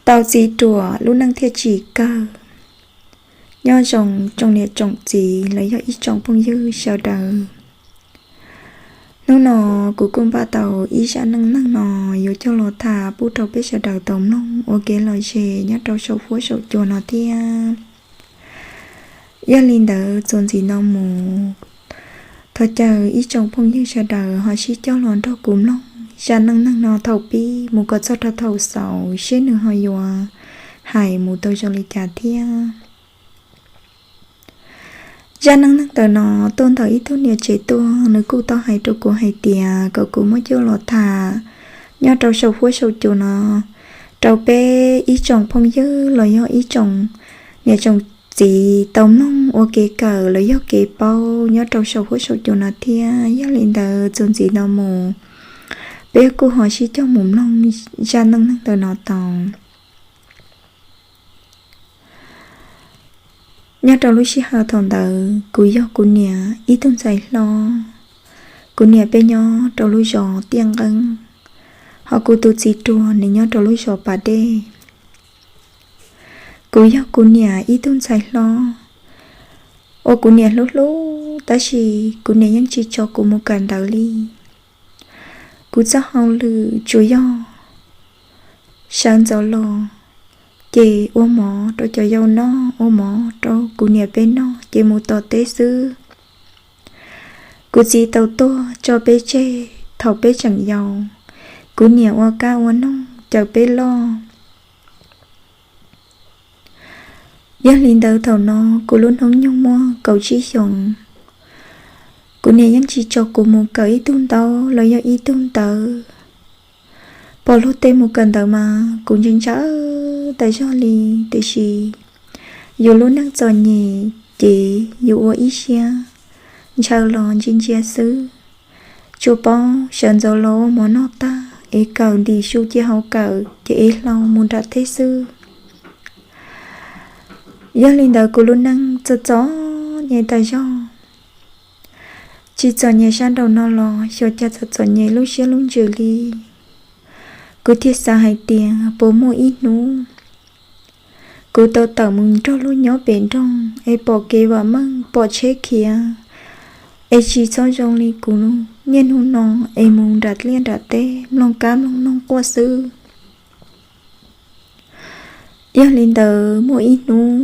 tau txiv ruam lub neej thiaj tsim kawg. Nyob zoo tsoom niam tsoom txiv los yog ib tsoom phooj ywg sawv daws. Hnub no kuv kuj npaj tau ib zaj neej neeg no yuav coj los tham pub rau peb sawv daws tau mloog ua kev lom zem nyob rau saum huab saum cua no thiab. Yog li ntawd txuas ntxiv no mus, thov caw ib tsoom phooj ywg sawv daws ho sib coj los nrog kuv mloog zaj neej neeg no thaum pib mus kom txog rau thaum xaus seb nws ho yuav hais mus tau zoo li cas thiab. Zaj neej neeg ntawm no tuaj ntawm ib tug niam tsev tuaj, nws kuj tau hais rau kuv hais tias kom kuv muab coj los tham nyob rau saum huab saum cua no rau peb ib tsoom phooj ywg los yog ib tsoom niam tsoom txiv tau mloog ua kev kawm los yog kev paub nyob rau saum huab saum cua no thiab. Yog li ntawd txuas ntxiv no mus, peb kuj ho sib coj mus mloog zaj neej neeg ntawm no tau. Nyob rau lub sij hawm thaum ntawd kuv yog kuv niam ib tug ntxhais hlob. Kuv niam peb nyob rau lub zos Tiaj Nqeeb, ho kuv tus txiv ruam nws nyob rau lub zos Pas Dej. Kuv yog kuv niam ib tug ntxhais hlob uas kuv niam hlub hlub, tab sis kuv niam yeej tsis tso kuv mus kawm ntawv li. Kuv txoj hauj lwm tsuas yog sawv ntxov los ces ua mov rau cov yau noj, ua mov rau kuv niam peb noj ces mus tom teb xwb. Kuv txiv tau tuag tso peb tseg thaum peb tseem yau. Kuv niam ua kab ua noog cawm peb loj. Yog li ntawd thaum no kuv lub hnub nyoog muaj kaum tsib xyoos. Kuv niam yeej tsis tso kuv mus kawm ib tug ntaub los yog ib tug ntawv. Pom luag tej mus kawm ntawv mas kuv ntshai ntshai tas zog li, tiam sis yus lub neej txom nyem ces yus ua ib siab ntshaw los ntsia ntsia xwb. Tsuas paub sawv ntxov los ua mov noj tag es kawm ntim su cia hauv kawm ces ev hlau mus nram teb xwb. Yog li ntawd kuv lub neej txom txom nyem tas zog. Tsis txom nyem sab nraum no los xyov cas txom txom nyem lub siab lub ntsws li. Kuv thiaj xav hais tias puas muaj ib hnub kuv tau tawm mus nrog luag nyob pem nroog es pom kev vam meej, pom tsheb khiav, es tsis txhob zoo li kuv niaj hnub no es mus nram liaj nram teb mloog kab mloog noog quaj xwb. Yog li ntawd muaj ib hnub,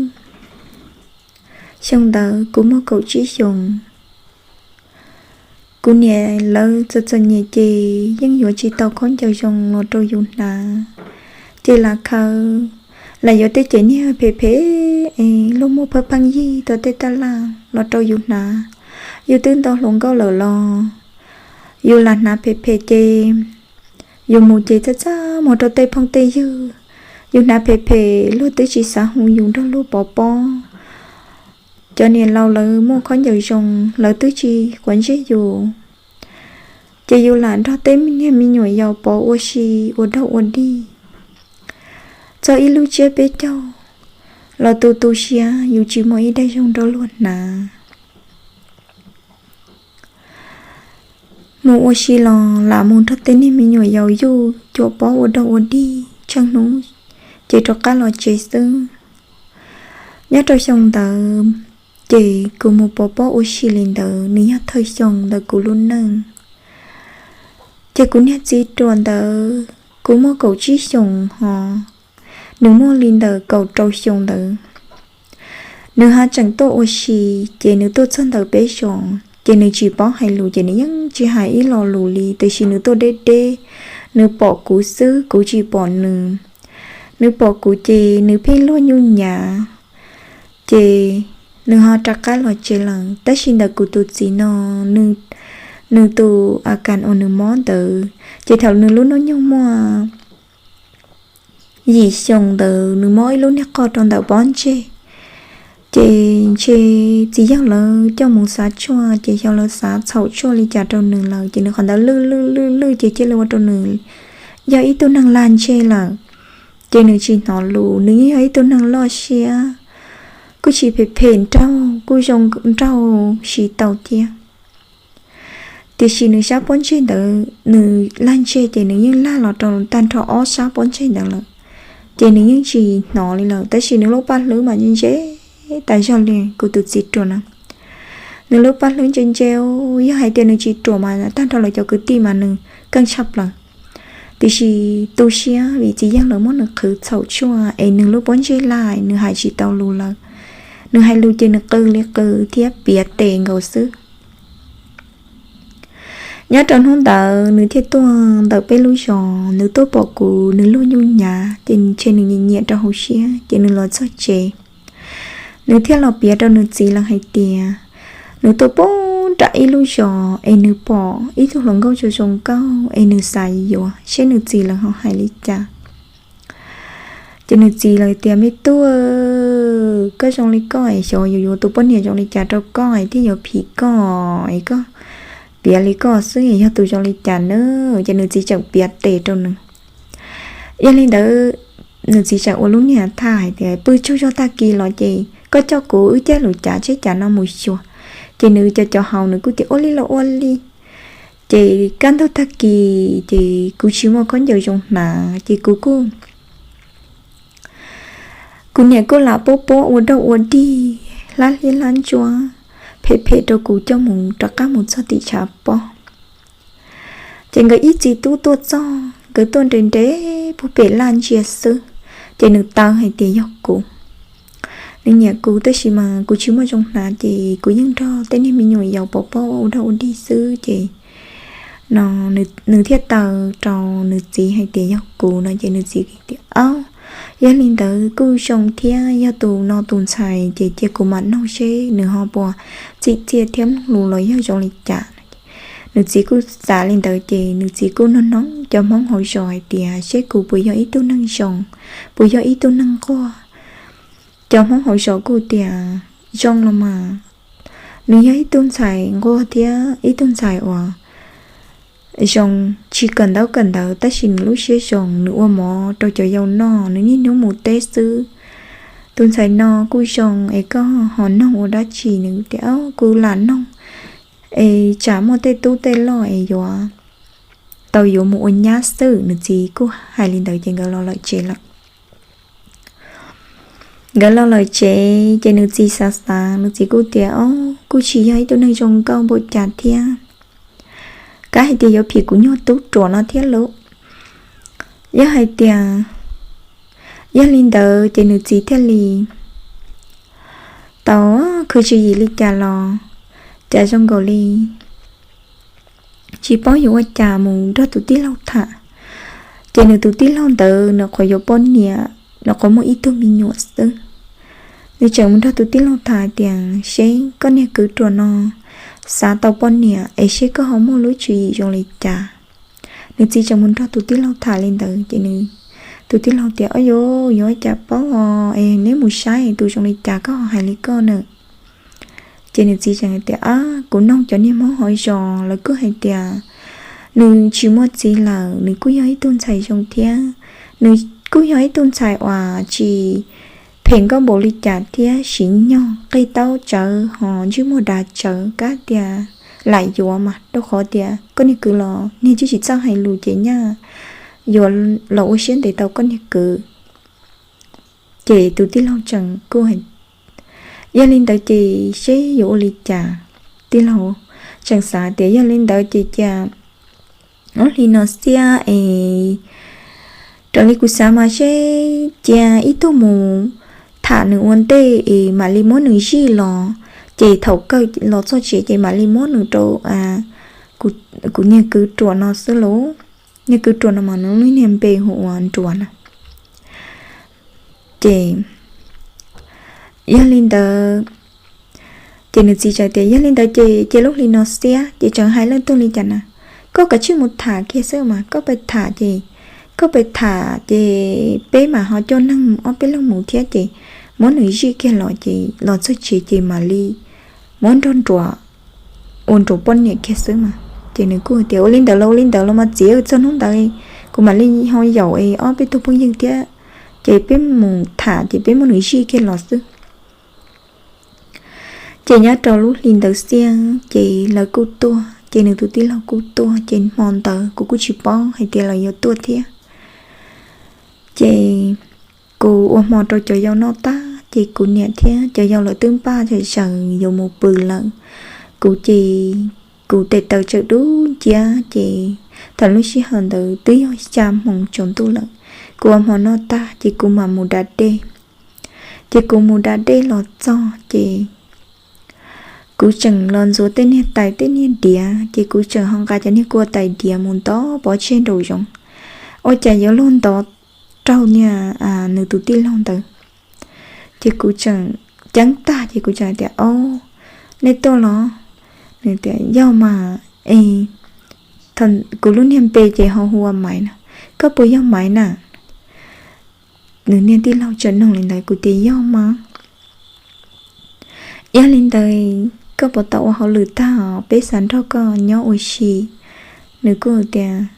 xyoo ntawd kuv muaj kaum tsib xyoos. Kuv niam lawv txom txom nyem ces yeej yuav tsis tau khaub ncaws zoo los rau yus hnav, ces lam khaws, lam yuav tej cev niag phem phem es luag muaj pheej pheej yig tau tej taj laj los rau yus hnav. Yus twb ntau hluas nkauj lawm los yus lam hnav phem phem ces yus mus ces txaj txaj muag rau tej phooj tej ywg. Yus hnav phem phem luag twb tsis xav hu yus nrog luag pov pob. Cov niam laus lawv muaj khaub ncaws zoo lawv twb tsis quav ntsej yus, ces yus lam nrog tej niag me nyuam yaus pov ua si ua daug ua dig. Txog ib lub tsiab peb caug los tu tu siab yus tsis muaj ib daim zoo nrog luag hnav. Mus ua si los lam mus nrog tej niag me nyuam yaus yuj cuam pob ua daug ua dig tsheej hnub, ces rov qab los tsev xwb. Nyob rau xyoo ntawd ces kuv mus pov pob ua si li ntawd nws yog thawj xyoo ntawm kuv lub neej. Ces kuv niag txiv ruam ntawd kuv muaj kaum tsib xyoos ho nws muaj li ntawm kaum rau xyoo ntawd. Nws ho tseem tuaj ua si, ces nws tuaj txog ntawm peb zos ces nws tsis paub hais lus ces nws yeej tsis hais ib lo lus li, tiam sis nws tuaj deb deb, nws pom kuv xwb kuv tsis pom nws. Nws pom kuv ces nws pheej luag nyuj nyav, ces nws ho rov qab los tsev lawm. Tab sis ntawm kuv tus txiv no, nws tus a kas uas nws mob ntawd ces thaum nws lub hnub nyoog muaj yim xyoo ntawd nws mob ib lub niag qoj rau ntawm pob ntseg. Ces ntshe txiv yawg lawv coj mus xav tshuaj ces xyov lawv xav txhaum tshuaj li cas rau nws lawm ces nws qhov ntawd lwj lwj lwj lwj ces cia li ua rau nws yog ib tug neeg lag ntseg lawm. Ces nws tsis hnov lus, nws yeej yog ib tug neeg loj siab, kuj tsis phem phem nraug, kuj zoo nraug si tau thiab. Tiam sis nws sab pob ntseg ntawd nws lag ntseg ces nws yeej lag los rau tag nrho ob sab pob ntseg ntawd lawm. Ces nws yeej tsis hnov li lawm, tab sis nws lub paj hlwb mas ntse ntse tas zog li kuv tus txiv ruam na. Nws lub paj hlwb ntse ntse, yog hais tias nws tsis ruam mas tag nrho lawv cov kwv tij mas nws keej tshaj plaws. Tiam sis tu siab vim txiv yawg lawv muab nws qhwv txhaum tshuaj es nws lub pob ntseg laj, nws hais tsis tau lus lawm. Nws hais lus ces nws qw li qw thiab piav tes nkaus xwb. Nyob rau hnub ntawd nws thiaj tuaj ntawm peb lub zos, nws tuaj pom kuv, nws luag nyuj nyav ces ntshe nws nyiam nyiam rau hauv siab ces nws los txog tsev. Nws thiaj los piav rau nws txiv lawv hais tias nws tuaj poob nram ib lub zos es nws pom ib tug hluas nkauj zoo zoo nkauj es nws xav yuav seb nws txiv lawv ho hais li cas. Ces nws txiv lawv tias, Me tub, koj zoo li koj es xyov yuav yuav tus poj niam zoo li cas rau koj es thiaj yuav phim koj es koj piav li koj xwb es yog tus zoo li cas na? Ces nws txiv tseem piav tes rau nws. Yog li ntawd, nws txiv tseem ua lub niag thaj hais tias, Pw tsaug zog, tag kis los ces koj coj kuv wb caij lub cav tsheb cav no mus xyuas. Ces nws cov cov haus nws kuj tias, Ua li los ua li. Ces kaj ntug tag kis ces kuv tsis muaj khaub ncaws zoo hnav ces kuv kuj, kuv niam kuj lam pob pob ua dog ua dig, hlab hliab hlab ntsuab, phem phem rau kuv coj mus rov qab mus txog tim tshav pob. Ces nkawd ib txiv tub tuaj txog, nkawd tuaj nres nres puag pem laj ntsia xwb, ces nws taw hais tias yog kuv. Nws nyiam kuv tab sis mas kuv tsis muaj zoo hnav ces kuv yeej nrog tej niag me nyuam yaus pov pob ua dog ua dig xwb ces no nws thiaj taw rau nws txiv hais tias yog kuv no ces nws txiv tias, Aub, yog li ntawd kuj zoo thiab, yog tus no tus ntxhais ces cia kuv mam noog seb nws ho puas txim txiaj thiab mloog lus los yog zoo li cas. Nws txiv kuj xav li ntawd ces nws txiv kuj nug noog cov Hmoob hauv zos hais tias seb kuv puas yog ib tug neeg zoo, puas yog ib tug neeg nquag. Cov Hmoob hauv zos kuj tias zoo los mas, nws yog ib tug ntxhais nquag thiab ib tug ntxhais uas zoo, tsis kawm ntaub kawm ntawv tab sis nws lub siab zoo, nws ua mov rau cov yau noj, nws niaj hnub mus teb xwb. Tus ntxhais no kuj zoo es koj ho noog ua dab tsi? Nws tias, Kuv lam noog es tsam muaj tej tub tej loj es yuav tau yuav mus ua nyab xwb. Nws txiv kuj hais li ntawd ces nkawd los lawm tsev lawm. Nkawd los lawm tsev ces nws txiv xav xav, nws txiv kuj tias, Ob, kuj tsis yog ib tug neeg zoo nkauj npaum cas thiab, kab hais tias yuav phim kuv nyuag tub ruam no thiab lauj. Yog hais tias yog li ntawd ces nws txiv thiaj li tau khwv tswv yim li cas los cas zoo nkaus li tsis paub yuav ua cas mus nrog tus tij laug tham. Ces nws tus tij laug ntawd nws qhuav yuav poj niam, nws qhuav muaj ib tug me nyuam xwb. Nws tseem mus nrog tus tij laug tham tias, Seb koj niag kwv ruam no xav tau poj niam es seb koj ho muaj lub tswv yim zoo li cas. Nws txiv tseem mus nrog tus tij laug tham li ntawd ces nws, tus tij laug tias, Ob, yuav ua cas paub os, es neb mus saib tus zoo li cas koj ho hais li koj na. Ces nws txiv tseem hais tias, Ab, kuv noog cov niag Hmoob hauv zos lawv kuj hais tias nws tsis muaj txiv lawm, nws kuj yog ib tug ntxhais zoo thiab, nws kuj yog ib tug ntxhais uas tsis phem nkauj npaum li cas thiab, siv nyog qig taub tsawv ho ntsej muag dav tsawv, kab tias lam yuav mas, rau qhov tias koj niag kwv los niag tsis tsis txawj hais lus ces nyaj yuav los ua siab ntev tau koj niag kwv. Ces tus tij laug tseem kuj, Yog li ntawd ces seb yuav ua li cas. Tij laug tseem xav tias, Yog li ntawd ces cia lub hli no xiab es raws li kuv xav mas seb cia ib tug mus tham nws ua ntej es mam li muab nws zij los, ces thaum kawg los txog tsev ces mam li muab nws rau kuv niag kwv ruam no xwb lauj. Niag kwv ruam no mas nws lub niag npe hu ua Nruas na. Ces yog li ntawd, ces nws txiv txawm tias, Yog li ntawd ces cia lub hli no xiab. Ces tseem hais leej twg li cas na, Koj kav tsij mus tham kiag xwb mas, koj pais tham ces, koj pais tham ces peb mam ho coj neeg ob peb leeg mus thiab ces muab nws zij kiag los ces los txog tsev ces mam li muab nrog Nruas ua Nruas poj niam kiag xwb mas. Ces nws kuj tias, Ua li ntawd los ua li ntawd los mas txiv, txog hnub ntawd kuv mam li ho yaum es ob peb tug phooj ywg thiab, ces peb mus tham ces peb muab nws zij kiag los xwb. Ces nyob rau lub hli ntawd xiab ces lawv kuj tuaj, ces nws tus tij laug kuj tuaj, ces hmo ntawd kuv kuj tsis paub hais tias lawv yuav tuaj thiab. Ces Kuv ua hmo rau cov yau noj tag ces kuv niam thiab cov yau lawv twb npaj tshais zaws yuav mus pw lawm. Kuv ces kuv tes taw tseem dub nciab ces thaum lub sij hawm ntawd twb yog xya moos tsaus ntuj lawm. Kuv ua hmo noj tag ces kuv mam mus da dej. Ces kuv mus da dej los txog ces kuv tseem los ntxuav tej niag tais tej niag diav ces kuv tseem ho nqa cov niag kua tais diav mus ntov pov tseg nraum zoov, ua cas yuav luag ntov raug niag nws tus tij laug ntawd. Ces kuv tseem ceeb tag ces kuv tseem tias, Au, nej tuaj los? Nws tias, Yog mas, es kuv lub niag npe ces ho hu ua Maiv no, koj puas yog Maiv na? Nws niag tij laug tseem nug li ntawd, kuv tias, Yog mas. Yog li ntawd koj puas tau ua hauj lwm tag os, peb xav nrog koj nyob ua si. Nws kuj tias,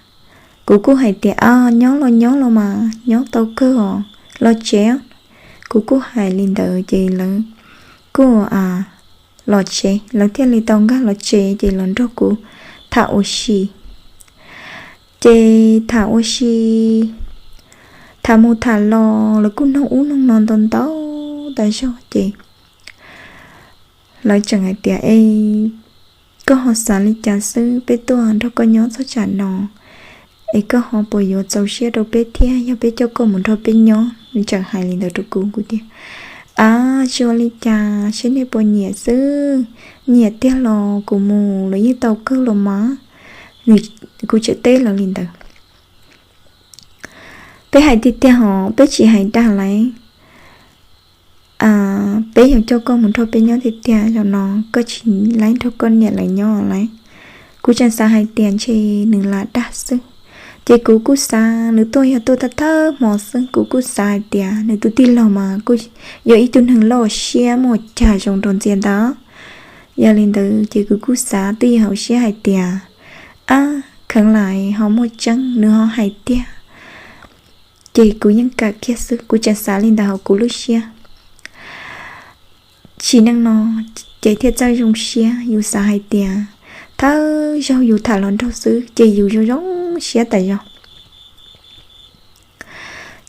kuv kuj hais tias, Nyob los nyob los mas, nyob tau kawg os, los tsev. Kuv kuj hais li ntawd ces lawv kuj los tsev, lawv thiaj li tau nkag los tsev ces los nrog kuv tham ua si. Ces tham ua si, tham mus tham los lawv kuj nug ub nug no ntau ntau tas zog ces lawv tseem hais tias, Es koj ho xav li cas xwb, peb tuaj nrog koj nyob txog tsam no, es koj ho puas yuav txaus siab rau peb thiab yog peb coj koj mus nrog peb nyob? Nws tseem hais li ntawd rau kuv, kuv tias, Ab, tsis ua li cas, saib nej puas nyiam xwb, nyiam tiag los kuv mus los yeej tau kawg los mas. Kuv tseem teb lawv li ntawd, Peb hais tiag tiag hos, peb tsis hais dag lauj. Peb yuav coj koj mus nrog peb nyob tiag tiag, zaum no koj tsis laib nrog koj niam lawv nyob lauj. Kuv tseem xav hais tias ntshe nws lam dag xwb, ces kuv kuj xav nws tuaj yog tuaj thawj thawj hmo xwb, kuv kuj xav hais tias nws tus tij laug mas kuj yog ib tug neeg loj siab muaj cag zoo rau ntxias ntawd. Yog li ntawd ces kuv kuj xav twj ywm hauv siab hais tias, Ab, kheev lam ho muaj tseeb, nws ho hais tiag. Ces kuv yeej kam kiag xwb, kuv tseem xav li ntawd hauv kuv lub siab. Sim neej no ces thiaj txawj zoo siab, yus xav hais tias thawj zaug yus tham los nraug xwb ces yus zoo zoo siab tas zog.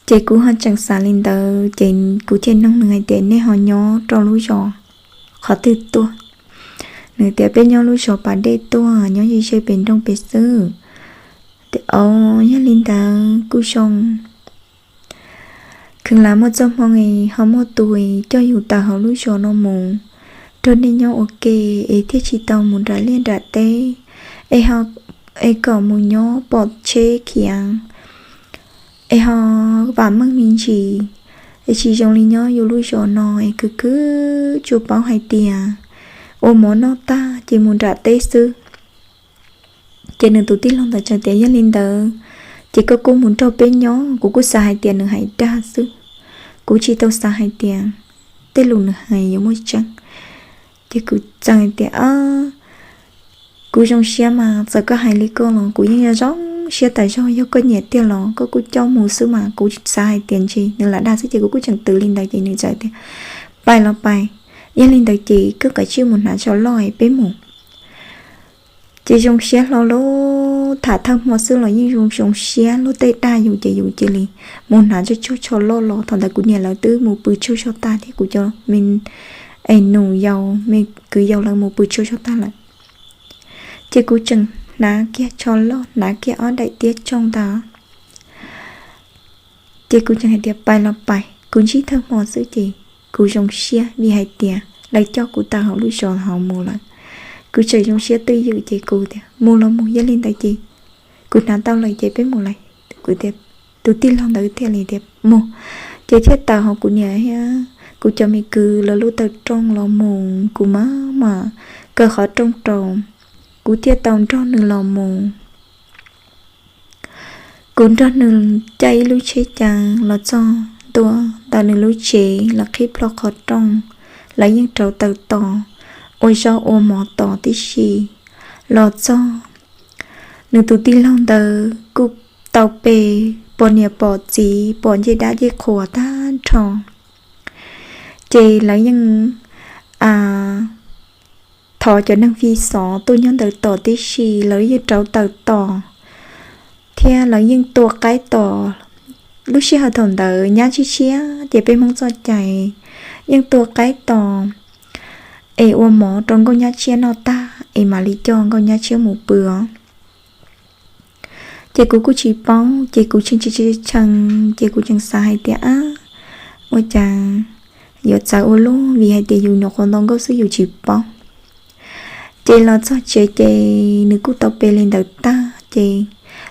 Ces kuv ho tseem xav li ntawd ces kuv thiaj nug nws hais tias, Nej ho nyob rau lub zos qhov twg tuaj? Nws tias, Peb nyob lub zos pas dej tuaj, nyob ze ze pem nroog pem xwb. Tias, Au, yog li ntawd kuj zoo. Kheev lam muaj txoj hmoo ho muaj tus coj yus tawm hauv lub zos no mus nrog nej nyob ua ke, es thiaj tsis tau mus nram liaj nram teb, es kom mus nyob pom tsheb khiav, es ho vam meej me ntsis, es tsis zoo li nyob yus lub zos no es khwv khwv tsuas paub hais tias ua mov noj tag ces mus nram teb xwb. Ces nws tus tij laug ntawd tseem tias, Yog li ntawd ces koj kuj mus nrog peb nyob. Kuv kuj xav hais tias nws hais dag xwb, kuv tsis tau xav hais tias tej lus nws hais yuav muaj tseeb. Ces kuv txawm hais tias, Kuv zoo siab mas, txawm koj hais li koj los kuv yeej zoo siab tas zog. Yog koj nyiam tiag los koj kuj coj mus xwb mas. Kuv xav hais tias ntshe nws lam dag xwb ces kuv kuj tseem twv li ntawd ces nws txawm tias, Pais los pais, yog li ntawd ces koj kav tsij mus hnav tsho loj peb mus. Ces zoo siab hlo lub tham thawj hmo xwb los yeej zoo zoo siab, luag tej dag yus ces yus cia li mus hnav tsho loj los. Thaum ntawd kuv niam lawv twb mus pw tsaug zog tag thiab kuv cov me es nus yau, me kwv yau lawv mus pw tsaug zog tag lawm. Ces kuv tseem hnav kiag tsho loj, hnav kiag ob daim tiab tsoog ntawd. Ces kuv tseem hais tias, Pais los pais. Kuv ntsib thawj hmo xwb ces kuv zoo siab vim hais tias lawv coj kuv tawm hauv lub zos hauv mus lawm. Kuv tseem zoo siab twj ywm ces kuv tias, Mus los mus, yog li ntawd ces kuv hnav tau lawm ces peb mus lawm. Kuv tias, tus tij laug ntawd thiaj li tias, Mus. Ces thiaj tawm hauv kuv niam thiab kuv cov me kwv lawv lub taw rooj los mus. Kuv mam mam kaw qhov rooj rau, kuv thiaj tau nrog nws los mus. Kuv nrog nws caij ib lub tsheb cav los txog ntua ntawm nws lub tsev, lawv qhib plho qhov rooj, lawv yeej rauv taws tos, ua zaub ua mov tos tib si. Los txog, nws tus tij laug ntawd kuj tau pe, pom niam pom txiv, pom ncej dab ncej qhua tag nrho. Ces lawv yeej thov cov neeg fi xov tuaj nyob ntawd tos tib si, lawv yeej rauv taws tos, thiab lawv yeej tua qaib tos, lub sij hawm thaum ntawd nyab tshiab tshiab ces peb Hmoob txoj cai yeej tua qaib tos es ua mov rau nkauj nyab tshiab noj tag es mam li coj nkauj nyab tshiab mus pw os. Ces kuv kuj tsis paub, ces kuv tseem tsis tshee, ces kuv tseem xav hais tias, ab, ua cas yuav txawv ua luaj, vim hais tias yus nyuam qhuav ntaus nkauj xwb yus tsis paub. Ces los txog tsev ces nws kuj tau pe li ntawd tag ces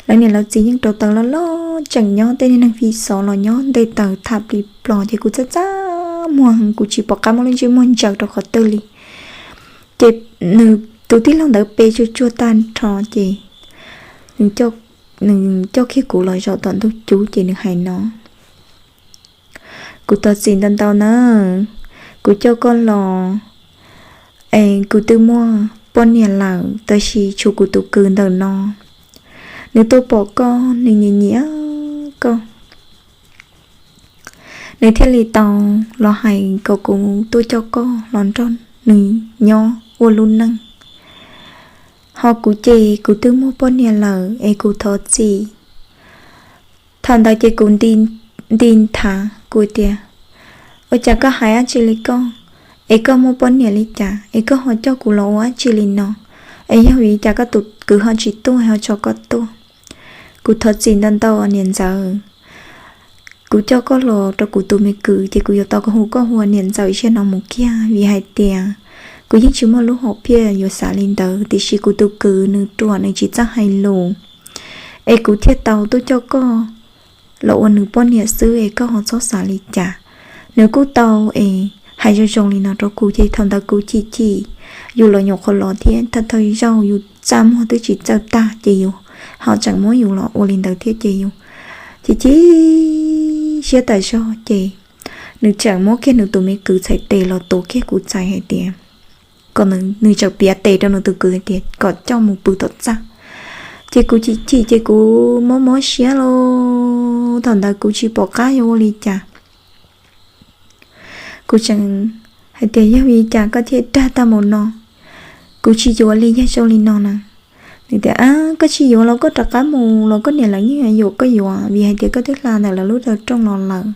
lawv niam lawv txiv yeej rau taws loj loj tseem nyob, tej niag neeg fi xov los nyob nte taws tham plis plos ces kuv txaj txaj muag heev, kuv tsis pom qab muab lub ntsej muag ntsaws rau qhov twg li. Ces nws tus tij laug ntawd pe tsuag tsuag tag nrho ces nws coj kiag kuv los zaum tom ntug cub ces nws hais no, kuv thov txim ntau ntau na, kuv coj koj los es kuv twb muaj poj niam lawm, tab sis tshuav kuv tus kwv ntawm no, nws tuaj pom koj, nws nyiam nyiam koj, nws thiaj li tau los hais kom kuv tuaj coj koj los nrog nws nyob ua lub neej. Ho kuv ces kuv twb muaj poj niam lawm es kuv thov txim. Thaum ntawd ces kuv nti nthav kuv tias, ua cas koj hais dab tsi li koj? Es koj muaj poj niam li cas es koj ho coj kuv los ua dab tsi li no? Es yog vim li cas koj tus kwv ho tsis tuaj ho tso koj tuaj? Kuv thov txim ntau ntau niam ntxawm. Kuv coj koj los rau kuv tus me kwv ces kuv yuav tau hu koj hu ua niam ntxawm ziag no mus kiag, vim hais tias kuv yeej tsis muaj lub hom phiaj yuav xav li ntawd, tiam sis kuv tus kwv nws ruam nws tsis txawj hais lus, es kuv thiaj tau tuaj coj koj los ua nws poj niam xwb es koj ho txhob xav li cas. Nws kuj tau es hais zoo zoo li no rau kuv ces thaum ntawd kuv chim chim, yus los nyuam qhuav los thiab, thawj thawj zaug yus txaj muag twb tsis txawj tag ces yus ho tseem muab yus los ua li ntawd thiab ces yus chim chim siab tas zog ces nws tseem muab kiag nws tus me kwv txhais tes los tuav kiag kuv txhais hais tias, kom nws tseem piav tes rau nws tus kwv hais tias kom coj mus pw tom txaj. Ces kuv chim chim ces kuv mob mob siab lauj, thaum ntawd kuv tsis pom qab yuav ua li cas. Kuv tseem hais tias yog vim li cas koj thiaj dag tag mus no, kuv tsis yuav li yog zoo li no na. Nws tias, ab, koj tsis yuav los koj rov qab mus los koj niam lawv yeej yuam yuav koj yuav, vim hais tias koj twb hla ntawm lawv lub taw rooj los lawm.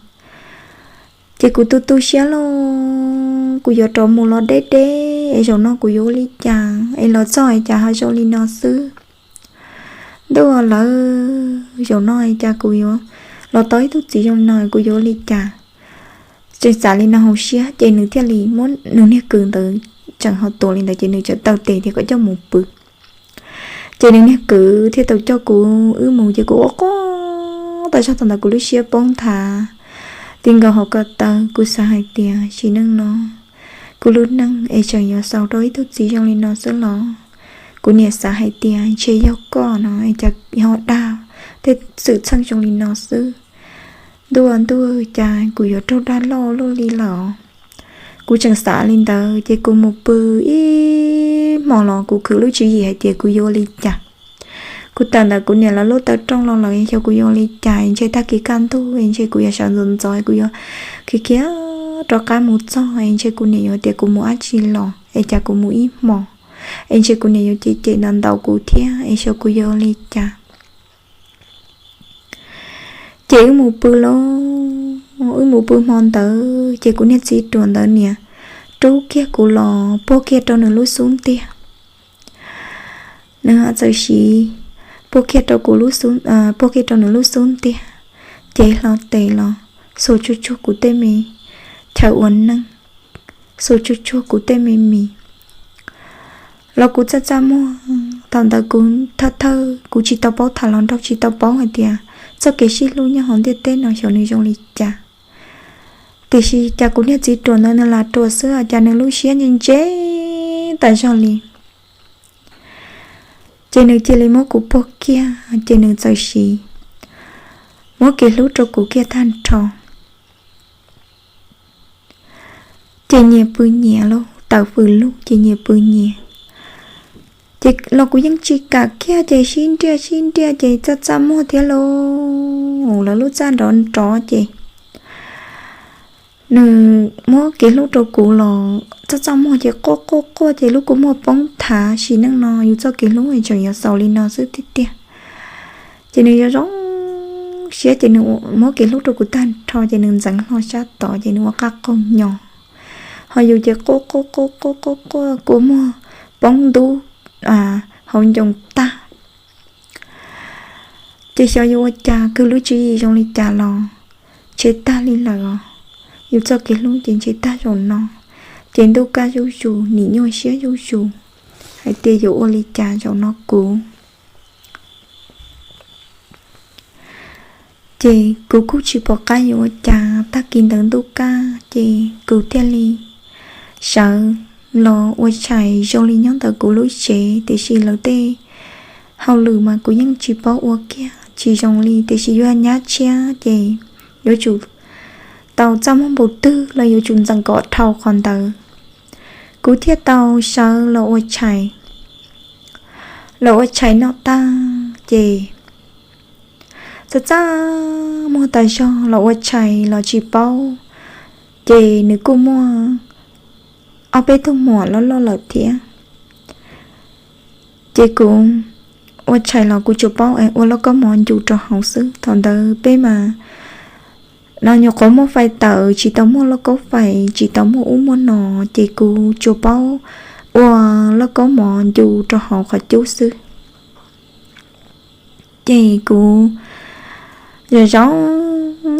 Ces kuv tu tu siab lauj, kuv yuav rov mus los deb deb es zaum no kuv yuav ua li cas es los txog es cas ho zoo li no xwb. Ntuj aw lawv, zaum no es cas kuv yuav los tau ib tug txiv zoo li no, kuv yuav ua li cas? Tseem xav li no hauv siab ces nws thiaj li muab nws niag kwv ntawd tseem ho tuav li ntawd ces nws tseem taw tes tias kom coj mus pw. Ces nws niag kwv thiaj tau coj kuv wb mus ces kuv ua quaj tas zog, thaum ntawd kuv lub siab poob nthav ti nkaus hauv ko taw, kuv xav hais tias sim neej no kuv lub neej es tseem yuav xaus rau ib tug txiv zoo li no xwb los? Kuv niam xav hais tias ntshe yog koj no es cas ho dag tej xwm txheej zoo li no xwb. Ntuj aw ntuj, cas kuv yuav raug dag loj luaj li lawm. Kuv tseem xav li ntawd ces kuv mus pw ib hmos los kuv khwv lub tswv yim hais tias kuv yuav ua li cas. Kuv tawm ntawm kuv niam lawv lub taw rooj los lawm, xyov kuv yuav ua li cas, ntshe tag kis kaj ntug es ntshe kuv yuav sawv ntxov ntxov, kuv yuav khiav khiav rov qab mus txog es ntshe kuv niam yuav tias kuv mus dab tsi los es cas kuv mus ib hmos, es ntshe kuv niam yuav cem cem ntaus ntaus kuv thiab es xyov kuv yuav ua li cas. Ces wb mus pw lauj, wb mus pw hmo ntawd ces kuv niag txiv ruam ntawd niam rub kiag kuv los puag kiag rau nws lub xub ntiag. Nws txawm siv puag kiag rau kuv, puag kiag rau nws lub xub ntiag, cev hlo tes los xuas tsuag tsuag kuv tej me chaw ua neej, xuas tsuag tsuag kuv tej me mis. Los kuv txaj txaj muag, thaum ntawd kuv thawj thawj kuv tsis tau paub tham hluas nraug, tsis tau paub hais tias txoj kev sib hlub nyob hauv ntiaj teb no xyov nws zoo li cas. Tiam sis cas kuv niag txiv ruam ntawd nws lam ruam xwb cas nws lub siab ntse ntse tas zog li. Ces nws cia li muab kuv puag kiag ces nws txawm siv muab kev hlub rau kuv kiag tag nrho. Ces nyias pw nyias lauj, tawm fws lug ces nyias pw nyias. Ces los kuv yeej tsis kam kiag ces sib nriaj sib nriaj ces txaj txaj muag thiab lauj, lawv lub txaj nrov nrov ces nws muab kev hlub rau kuv los txaj txaj muag ces quaj quaj quaj ces lub kua muag poob thav, sim neej no yus txoj kev hlub tseem yuav xaus li no xwb tiag tiag. Ces nws zoo zoo siab ces nws muab kev hlub rau kuv tag nrho ces nws ntxeev hlo sab tod ces nws ua qaj qaug nyo. Ho yus ces quaj quaj quaj quaj quaj quaj kua muag poob ntub hauv ncoo tag. Ces xyov yuav ua cas, kawg lub tswv yim zoo li cas los ntshe tag li lawm os. Yus txoj kev hlub ces ntshe tag zaum no. Ces ntuj kaj zuj zus, nim nyuaj siab zuj zus hais tias yuav ua li cas zaum no kuv. Ces kuv kuj tsis pom qab yuav ua cas, tag kis ntawd ntuj kaj ces kuv thiaj li sawv los ua tshais zoo li nyob ntawm kuv lub tsev, tiam sis lawv tej hauj lwm mas kuv yeej tsis paub ua kiag tsis zoo li, tiam sis yuav nyab tshiab ces yuav tsum tau txaj muag npaum twg los yuav tsum ntxeem kom dhau qhov ntawd. Kuv thiaj tau sawv los ua tshais. Los ua tshais noj tag ces txaj txaj muag tas zog, los ua tshais los tsis paub, ces nws kuj muaj ob peb tug muam loj loj lawm thiab. Ces kuv ua tshais los kuv tsuas paub ua lauj kaub mov ncu rau hauv xwb. Thaum ntawd peb mas no nyuam qhuav muaj fais tawm, tsis tau muaj lauj kaub fais, tsis tau muaj ub muaj no, ces kuv tsuas paub ua lauj kaub mov ncu rau hauv qhov cub xwb. Ces kuv zov zov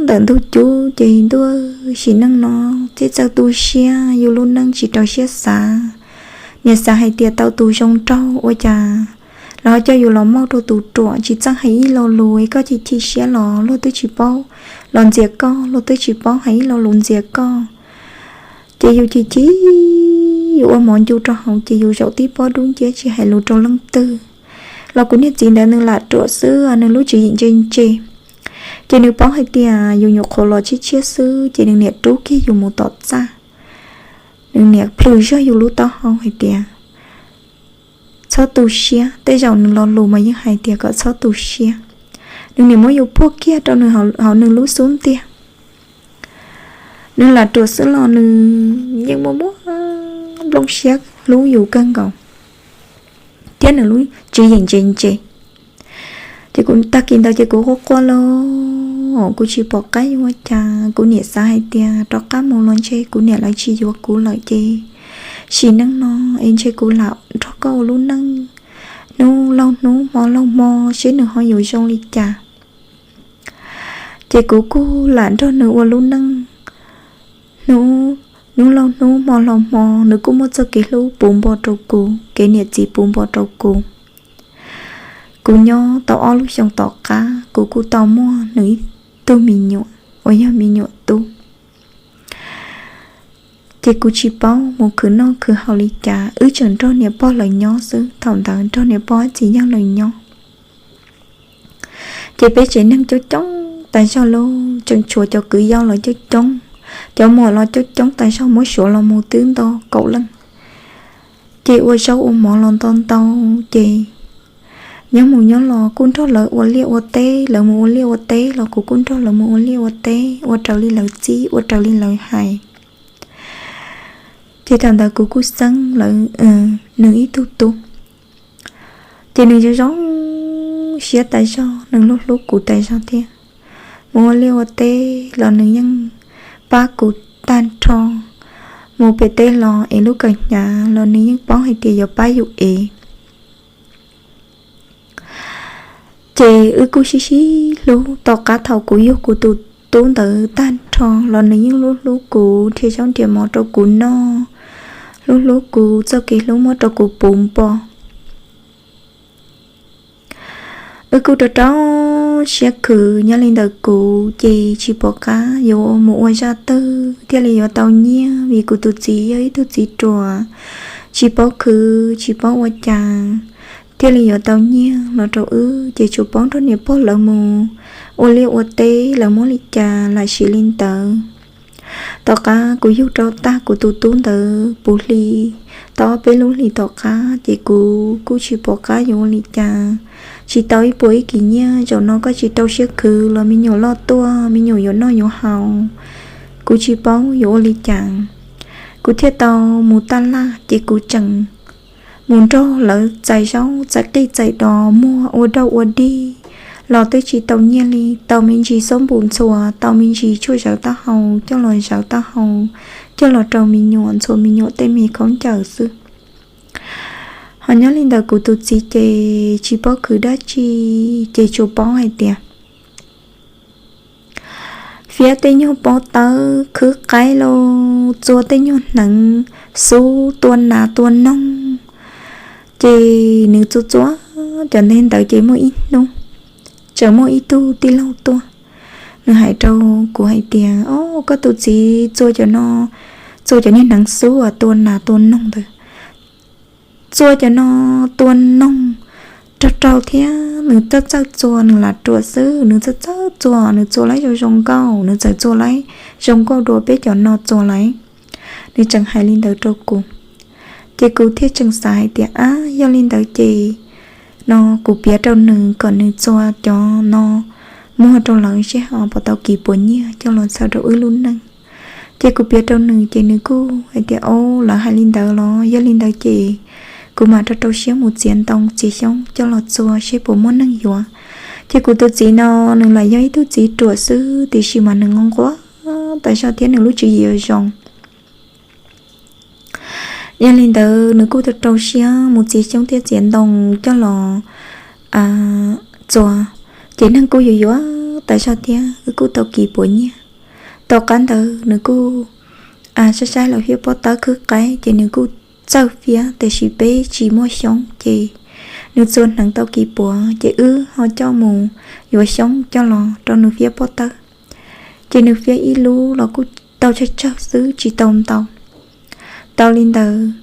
ntawm ntug cub ces ntuj, sim neej no txij txawj tu siab, yus lub neej tsis rau siab xav. Niam xav hais tias tau tus zoo nraug ua cas los ho coj yus los muab rau tus ruam, tsis txawj hais ib lo lus, koj chim chim siab los luag twb tsis paub los ntxias koj, luag twb tsis paub hais ib lo lus ntxias koj. Ces yus chim chim, yus ua mov ncu rau hauv ces yus zaum tib pob dub nciab tsis hais lus rau leej twg. Los kuv niag txiv ntawd nws lam ruam xwb, nws lub tswv yim ntse ntse. Ces nws paub hais tias yus nyuam qhuav los tshiab tshiab xwb ces nws niam rub kiag yus mus tom txaj. Nws niam plhws zog yus lub taub hau hais tias txhob tu siab, tej zaum nws lo lus mas yeej hais tias kom txhob tu siab. Nws niam muab yus puag kiag rau nws hauv nws lub xub ntiag. Nws lam ruam xwb los nws yeej muaj muaj nplooj siab hlub yus kawg nkaus, thiab nws lub tswv yim ntse ntse. Ces kuv tag kis ntawd ces kuv quaj quaj lauj, kuv tsis pom qab yuav ua cas. Kuv niam xav hais tias rov qab mus los ntshe kuv niam lawv tsis yuav kuv lawm ces sim neej no es ntshe kuv lam nrog koj ua lub neej hnub laug hnub hmo laug hmo seb nws ho yuav zoo li cas. Ces kuv kuj lam nrog nws ua lub neej hnub, hnub laug hnub hmo laug hmo, nws kuj muaj txoj kev hlub puv npo rau kuv, kev niam txiv puv npo rau kuv. Kuv nyob tau ob lub xyoo tom qab kuv kuj tau muaj nws ib tug me nyuam uas yog me nyuam tub. Ces kuv tsis paub mus khwv noj khwv haus li cas, wb tseem nrog niam pog lawv nyob xwb, thaum ntawd nrog niam pog txiv yawg lawv nyob. Ces peb tsev neeg coob coob tas zog lauj, tseem tshuav cov kwv yau los coob coob, cov muam los coob coob tas zog, muab suav los mus twb nto kaum leej. Ces ua zaub ua mov los nto ntau, ces nyob mus nyob los kuj nrog lawv ua liaj ua teb, lawv mus ua liaj ua teb los kuv kuj nrog lawv mus ua liaj ua teb, ua raws li lawv txib, ua raws li lawv hais. Ces thaum ntawd kuv kuj xeeb lawv, nws ib tug tub. Ces nws zoo zoo siab tas zog, nws hlub hlub kuv tas zog thiab. Mus ua liaj ua teb los nws yeej pab kuv tag nrho, mus pem teb los es lub kawm hnyav los nws yeej paub hais tias yuav pab yus ev. Ces wb kuj sib sib hlub, tom qab thaum kuv yug kuv tus tub ntawd tag nrho los nws yeej hlub hlub kuv, nrhiav zaub nrhiav mov rau kuv noj, hlub hlub kuv, txoj kev hlub muab rau kuv puv npo. Wb kuj rau rau siab khwv nyob li ntawd, kuv ces tsis pom qab yuav mus ua zaj twg thiaj li yuav tau nyiaj, vim kuv tus txiv yog ib tug txiv ruam, tsis paub khwv tsis paub ua cas thiaj li yuav tau nyiaj los rau wb, ces tsuas paub nrog niam pog lawv mus ua liaj ua teb, lawv muab li cas lam siv li ntawd. Tom qab kuv yug rau tag kuv tus tub ntawd puv hli, tau ob peb lub hlis tom qab ces kuv kuj tsis pom qab yuav ua li cas. Tsis tau ib puas ib kis nyiaj, zaum no koj tsis rau siab khwv los me nyuam loj tuaj, me nyuam yuav noj yuav haus, kuv tsis paub yuav ua li cas. Kuv thiaj tau mus taj laj, ces kuv tseem mus nrog lawv txais zaub txais qij txais dos, muag ua dauj ua dig, los twb tsis tau nyiaj li, tau me ntsis xab npum ntxhua, tau me ntsis tshuaj zawv taub hau coj los zawv taub hau, coj los rau me nyuam ntxhua me nyuam tej me khaub ncaws xwb. Ho nyob li ntawd kuv tus txiv ces tsis paub khwv dab tsi, ces tsuas paub hais tias fiab tej nyuag pob tawb khwb qaib los txua tej nyuag hneev xub tua nas tua noog. Ces nws txua txua cov ntej ntawd ces muaj ib hnub tseem muaj ib tug tij laug tuaj, nws hais rau kuv hais tias, O, koj tus txiv txua cov no, txua cov niag hneev xub uas tua nas tua noog ntawd, txua cov no tua noog rog rau thiab nws txawj txawj txua, nws lam ruam xwb, nws txawj txawj txua, nws txua laib zoo zoo nkauj, nws txawm txua laib zoo nkauj dua peb cov no txua lawm. Nws tseem hais li ntawd rau kuv, ces kuv thiaj tseem xav hais tias, Ab, yog li ntawd ces no kuv piav rau nws kom nws txua cov no muag rau lawv seb ho puas tau kis puas nyiaj coj los txhawb rau wb lub neej. Ces kuv piav rau nws ces nws kuj hais tias, O, lawv hais li ntawd los yog li ntawd ces kuv mam rau rau siab mus txiav ntoo txiav xyoob coj los txua seb puas muaj neeg yuav. Ces kuv tus txiv no, nws lam yog ib tug txiv ruam xwb tiam sis mas nws nquag tas zog thiab nws lub tswv yim zoo. Yog li ntawd nws kuj rau rau siab mus txiav xyoob thiab txiav ntoo coj los txua, ces neeg kuj yuav yuav tas zog thiab wb kuj tau kis puas nyiaj. Tom qab ntawd nws kuj saib saib lawv fiab pob tawb khwb qaib ces nws kuj txawj fiab tiam sis peb tsis muaj xyoob ces nws txua hneev tau kis puas ces wb ho coj mus yuav xyoob coj los rau nws fiab pob tawb. Ces nws fiab ib lub los kuj tau tsawg tsawg xwb tsis tau ntau, tau li ntawd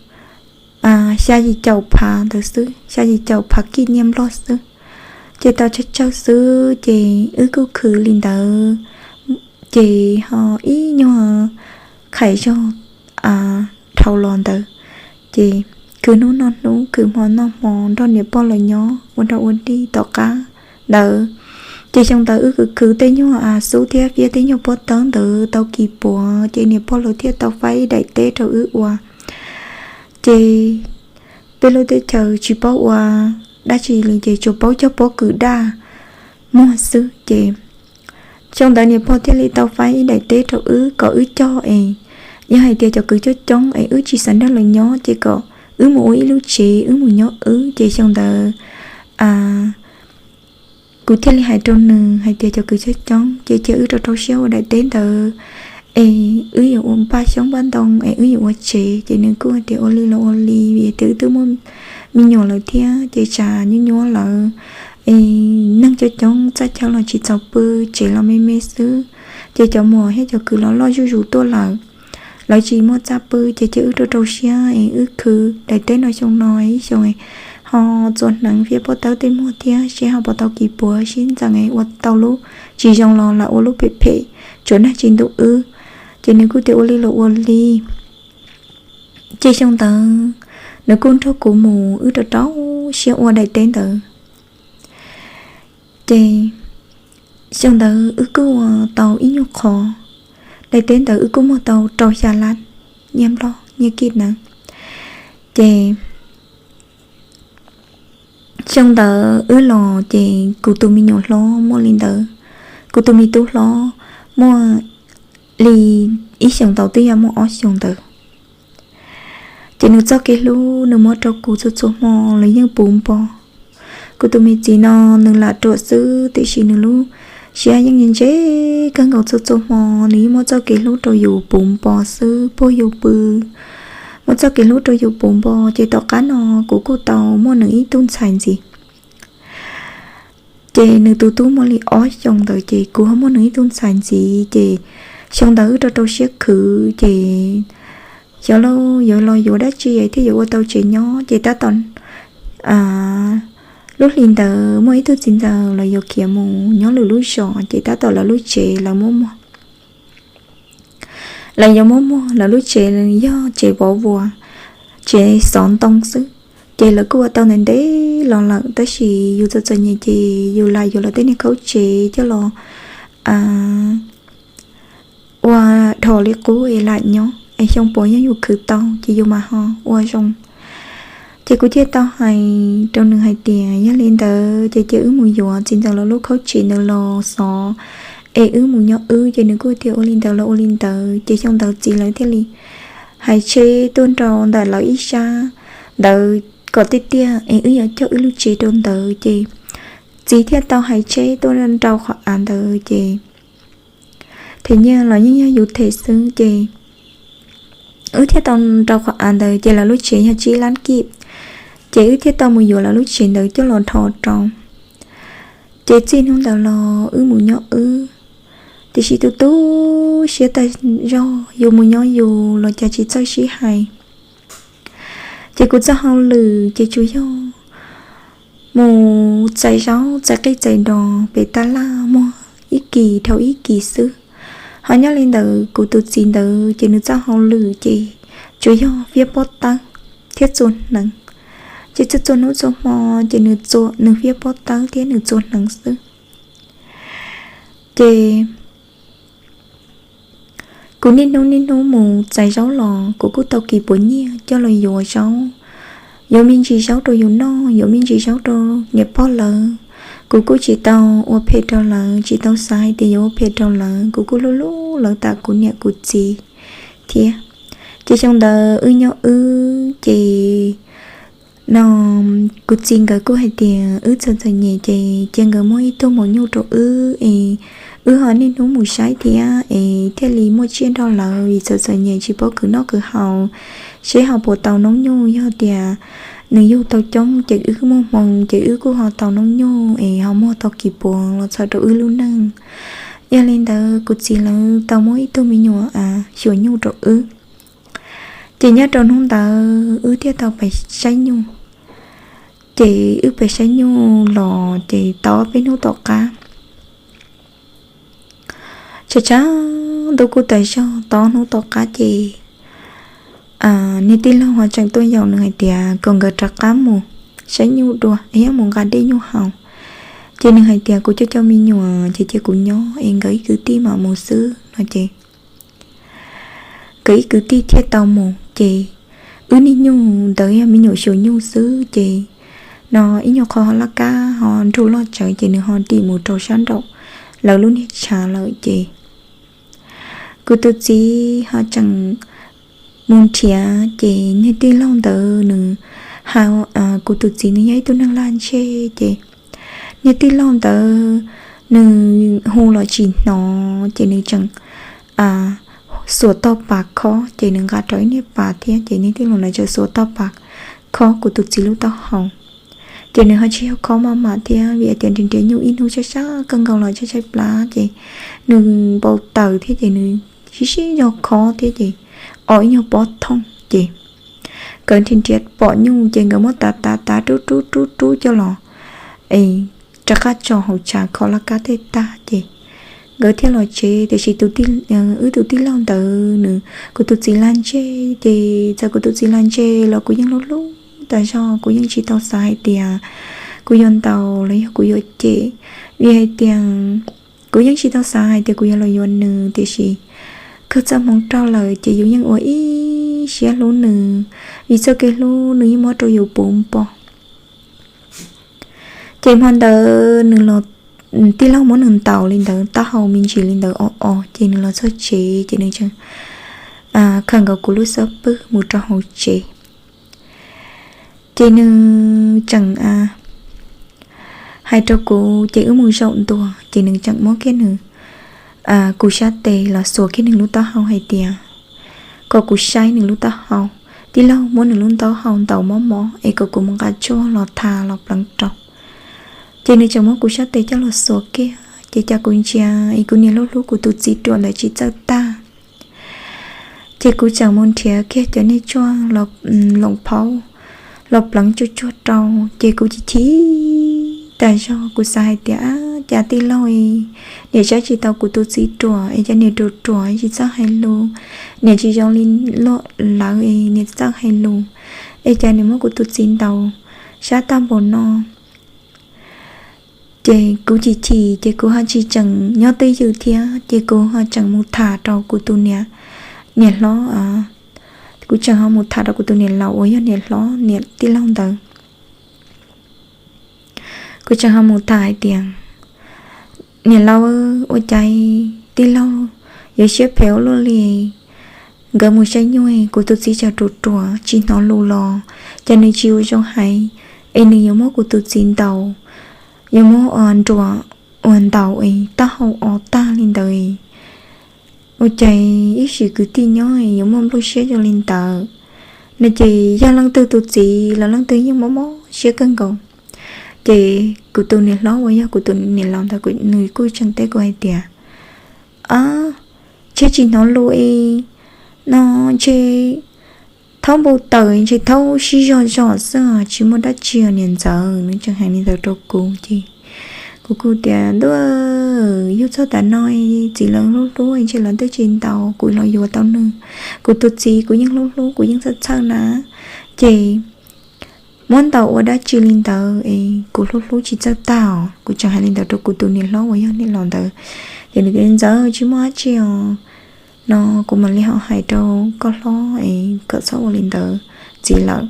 xya yim caum phav ntawd xwb, xya yim caum phav kij nyiaj nplog xwb, ces tau tsawg tsawg xwb ces wb kuj khwv li ntawd. Ces ho ib nyuag khais zog dhau los ntawd, ces khwv hnub noj hnub, khwv hmo noj hmo, nrog niam pog lawv nyob ua dog ua dig tom qab ntawd. Ces xyoo ntawd wb khwv khwv tej nyuag xub thiab fiab tej nyuag pob tawb ntawd tau kis puas ces niam pog lawv thiaj tau faib ib daim teb rau wb ua. Ces peb lub teb chaws tsis paub ua dab tsi li ces tsuas paub cog pob kws daj muag xwb ces xyoo ntawd niam pog thiaj li tau faib ib daim teb rau wb kom wb cog es yog hais tias cov kwv coob coob es wb tsis xav nrog lawv nyob ces kom wb mus ua ib lub tsev wb mus nyob wb. Ces xyoo ntawd kuv thiaj li hais rau nws hais tias cov kwv coob coob ces cia wb rau rau siab ua daim teb ntawd es wb yuav ua npaj xyoob npaj ntoo es wb yuav ua tsev. Ces nws kuj hais tias ua li los ua li vim tias wb twb muaj me nyuam lawm thiab ces tsam nyuaj nyuaj lawm es neeg coob coob txaj chaw los tsis txaus pw, tsev los me me xwb, ces cov muam thiab cov kwv los loj zuj zus tuaj lawm, lawv tsis muaj txaj pw ces cia wb rau rau siab es wb khwv daim teb no xyoo no ib xyoo ho txua hneev fiab pob tawb tej muag thiab seb ho puas tau kis puas sib ntxees es ua tau lub tsis zoo los lam ua lub phem phem tsuav nag tsis ntuj wb. Ces nws kuj tias ua li los ua li. Ces xyoo ntawd nws kuj nrog kuv mus wb rau rau siab ua daim teb ntawd. Ces xyoo ntawd wb kuj ua tau ib nyuag qhov, daim teb ntawd wb kuj muag tau rau xya lab nyiaj nplog nyiaj kij ntawd. Ces xyoo ntawd wb los ces kuv tus me nyuam hlob muaj li ntawd, kuv tus me tub hlob muaj li ib xyoos tau twb yuav muaj ob xyoos ntawd. Ces nws txoj kev hlub nws muab rau kuv txhua txhua hmo los yeej puv npo. Kuv tus me txiv no nws lam ruam xwb tiam sis nws lub siab yeej ntse kawg nkaus, txhua txhua hmo nws yeej muab txoj kev hlub rau yus puv npo xwb, puag yus pw, muab txoj kev hlub rau yus puv npo. Ces tom qab no kuv kuj tau muaj nws ib tug ntxhais ntxiv. Ces nws tus tub muaj li ob xyoos ntawd ces kuv ho muaj nws ib tug ntxhais ntxiv. Ces xyoo ntawd wb rau rau siab khwv ces xyov lauj yuav los yuav dab tsi thiaj yuav ua tau tsev nyob. Ces tab tom lub hlis ntawd muaj ib tug txiv ntxawm lawv yuav khiav mus nyob lwm lub zos, ces tab tom lawv lub tsev lawv muab muag, lawv yuav muab muag, lawv lub tsev yog tsev vov vuas, tsev xov ntoo xwb. Ces lawv kuj ua tau ntev ntev los lawm tab sis yus txom txom nyem ces yus lam yuav lawv tej niag khaub tsev coj los ua dhos li qub es lam nyob es xyoo puav yog yus khwv tau ces yus mam ho ua zoo. Ces kuv thiaj tau hais rau nws hais tias, yog li ntawd ces cia wb mus yuav txiv ntxawm lawv lub khaub tsev ntawd los xov, es wb mus nyob wb. Ces nws kuj tias ua li ntawd los ua li ntawd. Ces xyoo ntawd txiv lawv thiaj li hais tsheb tuaj rau ntawm lawv ib sab ntawd kom tiaj tiaj es wb yuav coj wb lub tsev rau ntawd. Ces txiv thiaj tau hais tsheb tuaj rau qhov av ntawd ces them nyiaj los yeej yog yus them xwb. Ces wb thiaj tau rau qhov av ntawd ces lawv lub tsev yog tsib lab kij. Ces wb thiaj tau mus yuav lawv lub tsev ntawd coj los dhos rau. Ces txij hnub ntawd los wb mus nyob wb, tiam sis tu tu siab tas zog, yus mus nyob yus los cas tsis txawj sib hais. Ces kuv txoj hauj lwm ces tsuas yog mus txais zaub txais qij txais dos pem tab laj muag ib kis dhau ib kis xwb. Ho nyob li ntawd kuv tus txiv ntawd ces nws txoj hauj lwm ces tsuas yog fiab pob tawb thiab txua hneev. Ces txhua txhua hnub txhua hmo ces nws txua, nws fiab pob tawb thiab nws txua hneev xwb. Ces kuv niaj hnub niaj hnub mus txais zaub los kuv kuj tau kis puas nyiaj coj los yuav zaub, yuav me ntsis zaub rau yus noj, yuav me ntsis zaub rau niam pog lawv. Kuv kuj tsis tau ua phem rau lawv, tsis tau xav hais tias yuav ua phem rau lawv, kuv kuj hlub hlub lawv tam kuv niam kuv txiv thiab. Ces xyoo ntawd wb nyob wb ces no kuv txiv nkawd kuj hais tias wb txom txom nyem ces cia nkawd muab ib tug maum nyuj rau wb es wb ho niaj hnub mus saib thiab es thiaj li muaj tsiaj nrog lawv, vim txom txom nyem tsis paub khwv noj khwv haus, seb ho puas tau noob nyuj. Yog tias nws yug tau coob ces wb muaj hmoo ces wb kuj ho tau noob nyuj es ho muag tau kis puas los txhawb rau wb lub neej. Yog li ntawd kuv txiv lawv tau muab ib tug me nyuam xyuas nyuj rau wb. Ces nyob rau hnub ntawd wb thiaj tau pais saib nyuj. Ces wb pais saib nyuj los ces tau peb hnub tom qab, tshav tshav ntuj kuj tas zog, tau hnub tom qab ces niag tij laug ho tseem tuaj yaum nws hais tias kom nkawd rov qab mus saib nyuj dua, yog mus nqa dej nyuj haus. Ces nws hais tias kuv coj cov me nyuam ces cia kuv nyob es nkawd ib kwv tij mam mus xwb no ces nkawd ib kwv tij thiaj tau mus. Ces wb niag nyuj ntawd yog me nyuam xyuas nyuj xwb ces no ib nyuag qho ho laj kab ho nrug loj tsawv ces nws ho dim mus rau sab nraum lawv lub niag tshav lawm ces kuv tus txiv ho tseem mus nrhiav ces niag tij laug ntawd nws, kuv tus txiv nws yog ib tug neeg laj ntseg ces niag tij laug ntawd nws hu los tsis hnov ces nws tseem xuas tog pas khob ces nws nqa rau ib niag pas thiab ces niag tij laug ntawd tseem xuas tog pas khob kuv tus txiv lub taub hau. Ces nws ho tsis yog khob maj mam thiab vim tias nrhiav nrhiav nyuj ib hnub sab sab kawg nkaus los tshaib tshaib plab ces nws npau taws thiab ces nws sib sib zog khob thiab ces o ib nyuag pob thooj ces nkawd nrhiav nrhiav pom nyuj ces nkawd muab tav tav tav rub rub rub rub coj los es rov qab tso hauv tshav kho laj kab tej tag ces nkawd thiaj los tsev. Tiam sis wb tus tij laug ntawd nws, kuv tus txiv laj ntseg ces txawm kuv tus txiv laj ntseg los kuv yeej hlub hlub tas zog, kuv yeej tsis tau xav hais tias kuv yuav ntaus los yog kuv yuav cem, vim hais tias kuv yeej tsis tau xav hais tias kuv yuav los yuav nws. Tiam sis kawg txoj hmoov raug lawm ces yus yeej ua ib siab hlub nws, vim txoj kev hlub nws yeej muab rau yus puv npo. Ces hmo ntawd nws los, tij laug muab nws ntaus li ntawd, taub hau me ntsis li ntawd o o ces nws los txog tsev ces nws tseem khawm nkaus kuv lub xub pwg mus rau hauv tsev. Ces nws tseem hais rau kuv ces wb mus zaum ntua ces nws tseem muab kiag nws, kuv sab tes los xuas kiag nws lub taub hau hais tias kom kuv saib nws lub taub hau. Tij laug muab nws lub taub hau ntaus mob mob es kom kuv mus nqa tshuaj los tha los pleev rau. Ces nws tseem muab kuv sab tes coj los xuas kiag ces cas kuv ntsia es kuv niam hlub hlub kuv tus txiv ruam ntawd tsis txawj tag. Ces kuv tseem mus nrhiav kiag cov niag tshuaj los loos phaub los pleev tsuag tsuag rau ces kuv chim chim tas zog. Kuv xav hais tias cas tij laug niam saib tsis tau kuv tus txiv ruam es cas niam ruam ruam tsis txawj hais lus, niam tsis zoo li lawv, niam txawj hais lus es cas niam muab kuv tus txiv ntaus sab tag npaum no. Ces kuv chim chim ces kuv ho tsis tseem nyob twj ywm thiab ces kuv ho tseem mus tham rau kuv tus niam, niam hlob, kuv tseem ho mus tham rau kuv tus niam laus uas yog niam hlob niam tij laug ntawd. Kuv tseem ho mus tham hais tias, niam laus, ua cas tij laug yuav siab phem ua luaj li? Nkawd mus saib nyuj, kuv tus txiv tseem ruam ruam tsis hnov lus los, ces nws tsis ua zoo hais, es nws yuav muab kuv tus txiv ntaus, yuav muab nruas uas ntaus es taub hau o tag li ntawd. Ua cas ib sim kwv tij nyob yuav muaj nplooj siab zoo li ntawd no. Ces yog leej twg tus txiv los leej twg yeej mob mob siab kawg nkaus. Ces kuv tus niam hlob uas yog kuv tus niam laus ntawd nws kuj tseem teb kuv hais tias, a, ntshe tsis hnov lus es no, ntshe thaub npau taws, ntshe thaub sib zog zog xwb, tsis muaj dab tsi niam ntxawm. Nws tseem hais li ntawd rau kuv ces kuv kuj tias, ntuj, yug txog tav no, txiv lawv hlub hlub ntshe lawv twb tsis ntaus kuv los yuav tau nws. Kuv tus txiv kuv yeej hlub hlub, kuv yeej txhawj txhawj na, ces muab ntaus ua dab tsi li ntawd es kuv hlub hlub tsis txawj tag. Kuv tseem hais li ntawd rau kuv tus niam hlob uas yog niam laus ntawd, ces nws tias, ntxawm, tsis muaj dab tsi os no, kuv mam li ho hais rau koj hlob es kom txhob ua li ntawd ntxiv lawm.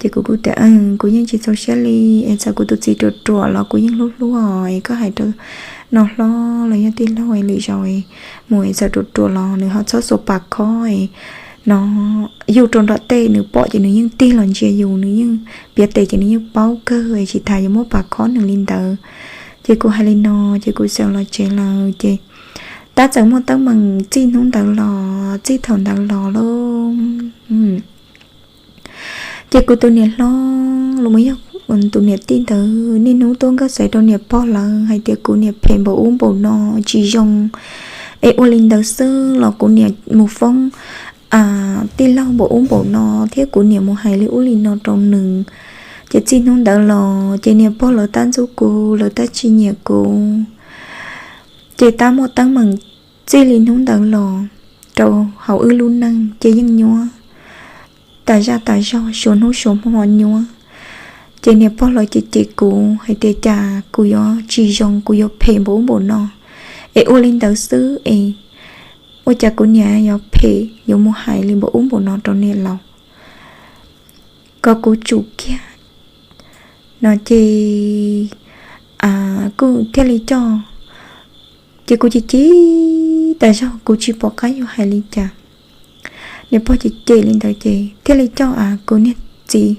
Ces kuv kuj tias, kuv yeej tsis txaus siab li es txawm kuv tus txiv ruam ruam los kuv yeej hlub hlub os, es koj hais rau no hlob los yog tij laug es lwm zaus mus es txawm ruam ruam los nws ho txhob xuas pas khob es no, yug rau nram tej nws pom ces nws yeej tig los ntsia yus, nws yeej piav tes ces nws yeej paub kawg es tsis tas yuav muab pas khob nws li ntawd. Ces kuv hais li no ces kuv xav los tsev lawm ces tab txawm muaj teeb meem txij hnub ntawd los txij thaum ntawd los lauj. Ces kuv tus niam hlob los yog tus niam tij ntawd niaj hnub tuaj nkag xaiv rau niam pog lawv hais tias kuv niam phem npaum ub npaum no, tsis zoo, es ua li ntawd xwb los kuv niam mus foob tij laug npaum ub npaum no thiab kuv niam mus hais li ub li no rau nws. Ces txij hnub ntawd los ces niam pog lawv tab ntxub kuv, lawv tab tsis nyiam kuv. Ces tab muaj teeb meem txij li hnub ntawd los rau hauv wb lub neej ces yeej nyuab tas zaj tas zog, suav hnub suav hmo nyuab. Ces niam pog lawv cem cem kuv hais tias cas kuv yuav tsis zoo, kuv yuav phem npaum ub npaum no, es ua li ntawd xwb es ua cas kuv niam yuav phem yuav mus hais li npaum ub npaum no rau niam laus, kom kuv tsum kiag no ces kuv thiaj li coj. Ces kuv chim chim tas zog kuv tsis pom qab yuav hais li cas. Niam pog cem cem li ntawd ces thiaj li coj kuv niag txiv,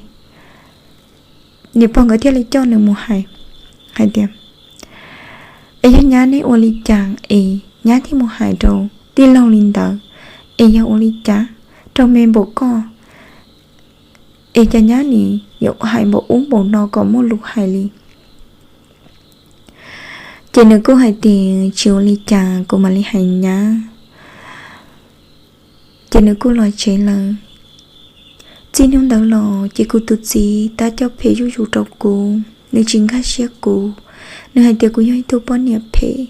niam pog nkawd thiaj li coj nws mus hais, hais tias, es yog nyab neb ua li cas es nyab thiaj mus hais rau tij laug li ntawd, es yog ua li cas raug me npaum koj, es cas nyab nim yuav hais npaum ub npaum no kom muaj lus hais li. Ces nws kuj hais tias tsis ua li cas kuv mam li hais nyab. Ces nws kuj los tsev lawm. Txij hnub ntawd los ces kuv tus txiv tab coj phem zuj zus rau kuv, nws tsis nkag siab kuv, nws hais tias kuv yog ib tug poj niam phem.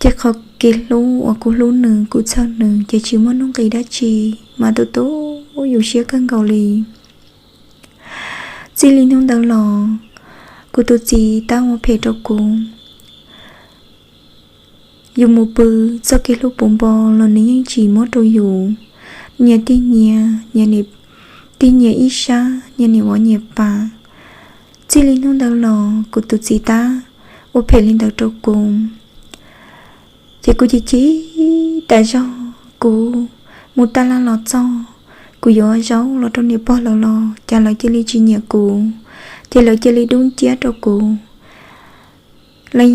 Ces qhov kev hlub uas kuv hlub nws kuv txhawj nws ces tsis muaj nuj nqis dab tsi, mas tu tu yus siab kawg nkaus li. Txij li hnub ntawd los kuv tus txiv tab ua phem rau kuv. Yus mus pw txoj kev hlub puv npo los nws yeej tsis muab rau yus, nyias tig nyias, nyias tig nyias ib sab, nyias niam vov nyias pas. Txij li hnub ntawd los kuv tus txiv tab ua phem li ntawd rau kuv. Ces kuv chim chim tas zog, kuv mus taj laj los txog, kuv yuav zaub los rau niam pog lawv los cas lawv cia li tsis nyiam kuv, ces lawv cia li dub nciab rau kuv. Lawv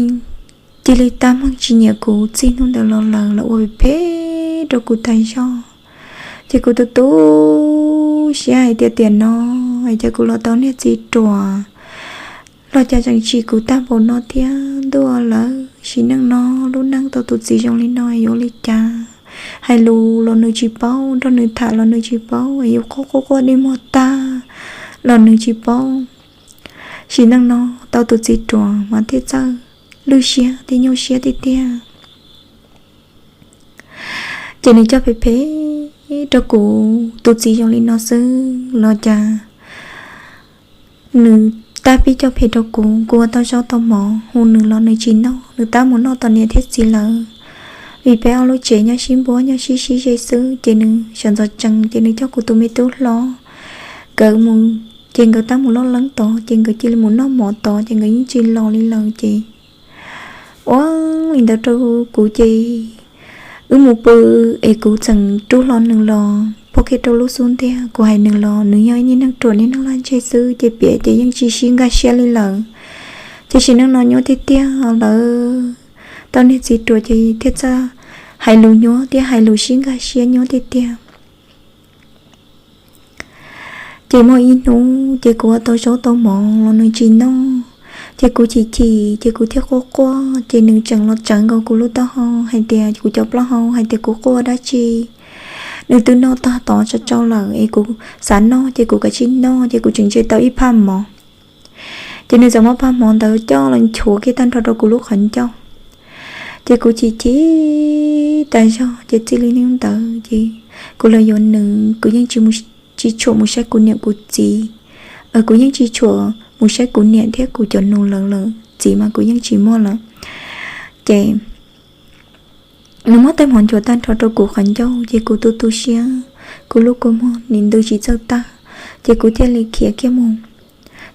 cia li tab meeg tsis nyiam kuv, txij hnub ntawd los lawv ua phem rau kuv tas zog. Ces kuv tu tu siab hais tias tiam no es cas kuv los tau niag txiv ruam los cas tseem tsim kuv tag npaum no thiab ntuj lawv. Sim neej no lub neej tau tus txiv zoo li no yuav ua li cas? Hais lus los nws tsis paub, nrog nws tham los nws tsis paub, yuav quaj quaj quaj dig muag tag los nws tsis paub. Sim neej no tau tus txiv ruam mas thiaj txawj lwj siab thiab nyuaj siab tiag tiag. Ces nws coj phem phem rau kuv, tus txiv zoo li no xwb los cas nws tab pib coj phem rau kuv, kuv ua tau zaub tau mov hu nws los nws tsis noj, nws tab mus noj tom niam thiab txiv lawv. vim peb ob lub tsev nyob sib npuab nyob sib sib ze xwb, ces nws sawv ntxov tsees ces nws coj kuv tus me tub hlob nkawd mus, ces nkawd tab mus loj leeb tod, ces nkawd cia li mus noj mov tod, ces nkawd yeej tsis los li lawm. Ces ua li ntawd rau kuv ces wb mus pw, es kuv txawm rub hlo nws los pov kiag rau lub xub ntiag. Kuv hais nws los nws yog ib niag neeg ruam niag neeg laj ntseg xwb, ces piav ces yeej tsis sib nkag siab li lawm. Ces sim neej no nyuaj tiag tiag lawm, tau niag txiv ruam ces thiaj txawj hais lus nyuaj thiab hais lus sib nkag siab nyuaj tiag tiag. Ces muaj ib hnub ces kuv ua tau zaub tau mov los nws tsis noj, ces kuv chim chim ces kuv thiaj quaj quaj, ces nws tseem los tsawv nkaus kuv lub taub hau hais tias, kuv cov plaub hau hais tias kuv quaj dab tsi. Nws twb noj tag tod tsau tsau lawm es kuv xav noj ces kuv kav tsij noj, ces kuv tseem ntse tau ib phaj mov. Ces nws txawm muab phaj mov ntawd coj los nchuav kiag tag nrho rau kuv lub qhov ncauj. Ces kuv chim chim tas zog, ces txij li hnub ntawd ces kuv los yuav nws kuv yeej tsis mus, tsis tshuam mus saib kuv niam kuv txiv. Kuv yeej tsis tshuam mus saib kuv niam thiab kuv cov nus lawv lawm, txiv mas kuv yeej tsis muaj lawm. Ces nws muab tej hmov nchuav tag nrho rau kuv qhov ncauj, ces kuv tu tu siab, kuv lub kua muag nim ntws tsis txawj tag, ces kuv thiaj li khiav kiag mus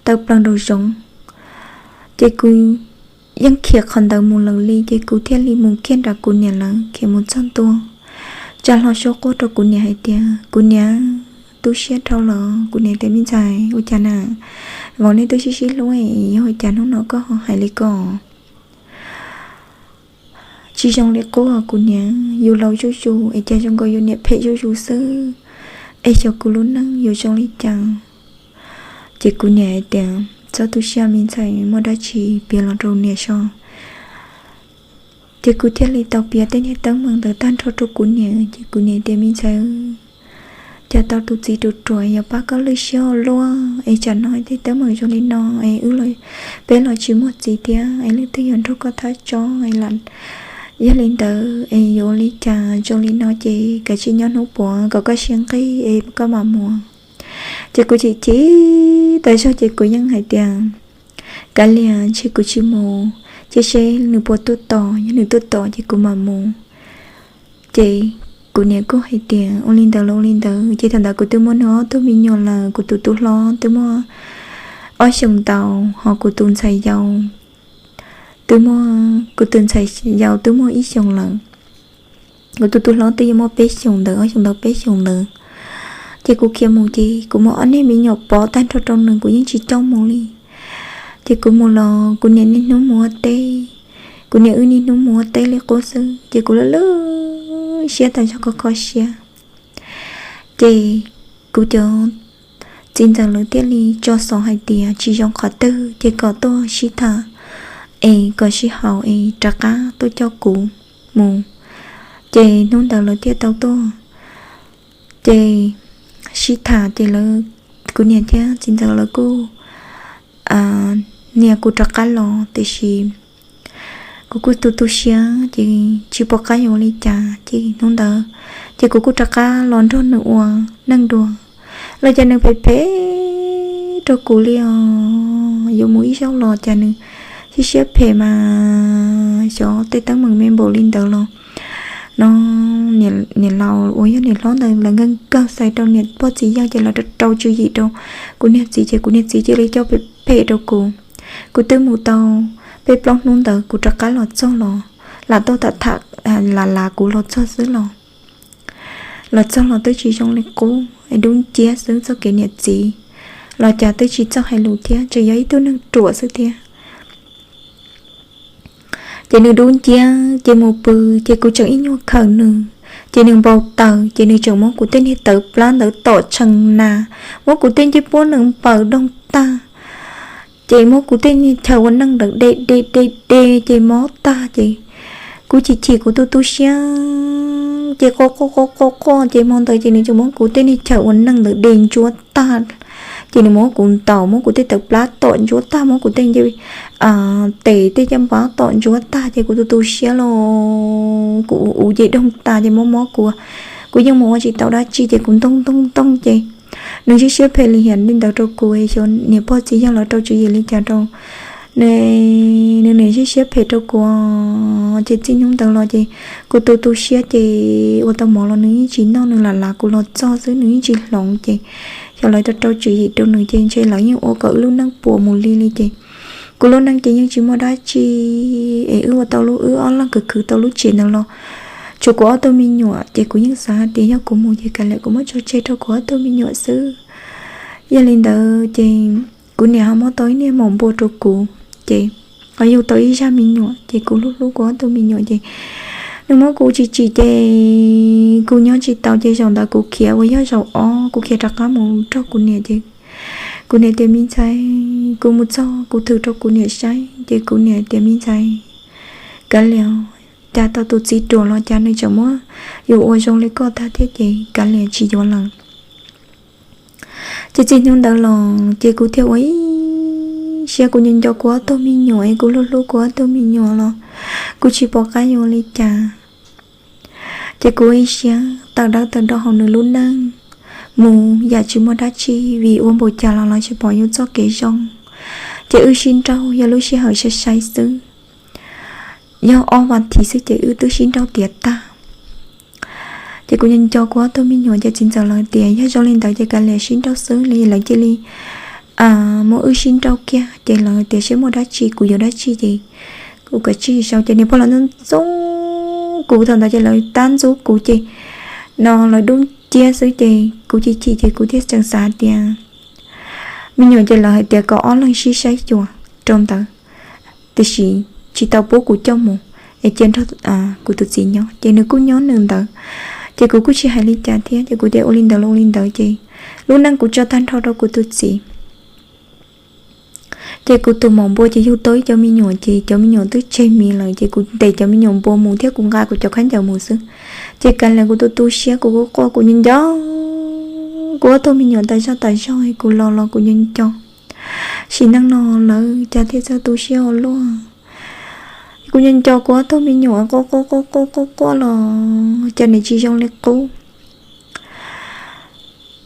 taw plaws nraum zoov. Ces kuv yeej khiav qhov ntawd mus lawm li, ces kuv thiaj li mus kiag nram kuv niam lawv, khiav mus txog ntua, tsa hlo suab quaj rau kuv niam hais tias, kuv niam, tu siab dhau los. Kuv niam tias, me ntxhais, ua cas na? Vauv nej twb sib sib hlub, yog ua cas hnub no koj ho hais li ko? Tsis zoo li qub, kuv niam, yus laus zuj zus es cas zoo nkaus yus niam phem zuj zus xwb, es xyov kuv lub neej yuav zoo li cas. Ces kuv niam hais tias, txhob tu siab me ntxhais, muaj dab tsi piav los rau niam so. Ces kuv thiaj li tau piav tej niag teeb meem ntawd tag nrho rau kuv niam, ces kuv niam tias, me ntxhais, cas tau tus txiv ruam ruam yuav pab koj lwj siab ua luaj, es tsam no tej teeb meem zoo li no, es wb, peb los tsis muaj txiv thiab, es leej twg yuav nrog koj thab tsob? Yog li ntawd es yuav ua li cas? Zoo li no ces kav tsij nyob hnub puav kom koj siab nqig es koj mam mus. Ces kuv chim chim tas zog, ces kuv yeej hais tias, kav liam, ntshe kuv tsis mus, cia seb nws puas tuaj tos, yog nws tuaj tos ces kuv mam mus. Ces kuv niam kuj hais tias, ua li ntawd los ua li ntawd. Ces thaum ntawd kuv twb muaj nws ob tug me nyuam lawm, kuv tus tub hlob twb muaj ob xyoos ntau, ho kuv tus ntxhais yau twb muaj, kuv tus ntxhais yau twb muaj ib xyoos lawm. Kuv tus tub hlob twb yuav muaj peb xyoos ntawd, ob xyoos ntau peb xyoos ntawd. Ces kuv khiav mus ces kuv muab ob niag me nyuam pov tag nrho rau nws, kuv yeej tsis coj mus li. Ces kuv mus los kuv niam niaj hnub mus ua teb, kuv niam wb niaj hnub mus ua teb li qub xwb, ces kuv lwj lwj siab tas zog, kho kho siab. Ces kuv cov txiv ntxawm lawv thiaj li tso xov hais tias tsis zoo qhov twg ces kom tuaj sib tham es kom sib haum es rov qab tuaj coj kuv mus. Ces hnub ntawd lawv thiaj tau tuaj, ces sib tham ces lawv, kuv niam thiab txiv ntxawm lawv kuj nias kuv rov qab los, tiam sis kuv kuj tu tu siab ces tsis pom qab yuav ua li cas. Ces hnub ntawd ces kuv kuj rov qab los nrog nws ua neej dua. Los cas nws phem phem rau kuv li os, yuav mus ib zaug los cas nws siab siab phem mas xyov tej teeb meem me npaum li ntawd los no. Niam laus uas yog niam hlob ntawd lawv nkawg kawg xaiv rau niam pog txiv yawg ces lawv rau tswv yim rau kuv niag txiv, ces kuv niag txiv cia li coj phem phem rau kuv. Kuv twb mus tau peb plaub hnub ntawd kuv rov qab los txog los lam tuaj tham tham lam lav kuv los txog xwb los, los txog los twb tsis zoo li qub, dub nciab xwb txoj kev niam txiv, los cas twb tsis txawj hais lus thiab, tseem yog ib tug neeg ruam xwb thiab. Ces nws dub nciab ces mus pw, ces kuv tseem ib nyuag khawm nws, ces nws npau taws, ces nws tseem muab kuv tej niag tawv plab ntawd tom tshee nas, muab kuv tej ncej puab nws npaws doog tag, ces muab kuv tej niag chaw ua neej ntawd de de de de ces mob tag, ces kuv chim chim kuv tu tu siab, ces quaj quaj quaj quaj quaj, ces hmo ntawd ces nws tseem muab kuv tej niag chaw ua neej ntawd de ntsuab tag, ces nws muab kuv ntaus, muab kuv tej tawv plab tom ntsuab tag, muab kuv tej ncej tes tej caj npab tom ntsuab tag, ces kuv tu tu siab los kuv ua ua ces doog tas ces mob mob kuv, kuv yeej mus ua tsis tau dab tsi ces kuv ntoog ntoog ntoog ces nws siab siab phem li hiam li ntawd rau kuv, xyov niam pog txiv yawg lawv rau tswv yim li cas rau Nws, nws niam siab siab phem rau kuv. Ces txij hnub ntawd los ces kuv tu tu siab ces ua tau mov los nws yeej tsis noj, nws lam lav kuv los txog xwb, nws yeej tsis hloov. Ces xyov lawv rau rau tswv yim rau nws ces ntshe lawv yeej ua kom wb lub neej puas mus li li ces kuv lub neej ces yeej tsis muaj dab tsi es wb ua tau lub, wb ob leeg khwv khwv tau lub tsev ntawd los, tshuav kuv ob tug me nyuam ces kuv yeej xav hais tias yog kuv mus ces kav liam kuv muab tso tseg rau kuv ob tug me nyuam xwb. Yog li ntawd ces kuv niam ho muab tau ib niag maum npua rau kuv, ces ho yug tau ib zaj me nyuam ces kuv hlub hlub kuv ob tug me nyuam ces nws muab kuv tsim tsim ces kuv nyob tsis tau ces zaum ntawd kuv khiav uas yog zaum ob kuv khiav rov qab mus nrog kuv niam ces kuv niam tias me ntxhais, kuv mus txog kuv thwm rau kuv niam saib ces kuv niam tias me ntxhais, kav liam, cas tau tus txiv ruam los cas nws tseem muab yus ua zoo li koj tag thiab ces kav liam tsis yuav lawm. Ces txij hnub ntawd los ces kuv thiaj ua ib siab kuv nco nco kuv ob tug me nyuam es kuv hlub hlub kuv ob tug me nyuam los kuv tsis pom qab yuav li cas. Ces kuv ib siab tawm dawb tawm do hauv nws lub neej mus yam tsis muaj dab tsi vim ua npaum cas los los tsis pom yus txoj kev zoo. Ces wb sib nrauj yog lub sij hawm sai sai xwb, yog ob vas thiv xwb ces wb twb sib nrauj tiav tag. Ces kuv nco nco kuv ob tug me nyuam ces txiv ntxawm lawv tias yog zoo li ntawd ces kav liam sib nrauj xwb li, lawv cia li muab wb sib nrauj kiag ces lawv tias seb muaj dab tsi kuv yuav dab tsi ces kuv kav tsij sau ces niam pog lawv ntxub ntxub kuv thaum ntawd ces lawv tab ntxub kuv ces no lawv dub nciab xwb ces kuv chim chim ces kuv thiaj tseem xav tias me nyuam ces lawv hais tias kom ob leeg sib saib xyuas rau ntawd, tiam sis tsis tau pub kuv coj mus es cia nrog kuv tus txiv nyob ces nws kuj nyob nws ntawd. Ces kuv kuj tsis hais li cas thiab ces kuv tias ua li ntawd los ua li ntawd ces lub neej kuv tso tag nrho rau kuv tus txiv. Ces kuv tus maum npua ces yug tau ib cov me nyuam ces cov me nyuam twb tseg mis lawm ces kuv ntes cov me nyuam npua mus thiab kuv nqa kuv cov khaub ncaws mus xwb. Ces kav liam kuv tu tu siab kuv quaj quaj kuv nco nco kuv ob tug me nyuam tas zog tas zog kuv los los kuv nco nco sim neej no lawv cas thiaj txawj tu siab ua luaj. Kuv nco nco kuv ob tug me nyuam quaj quaj quaj quaj quaj quaj los cas nws tsis zoo li qub.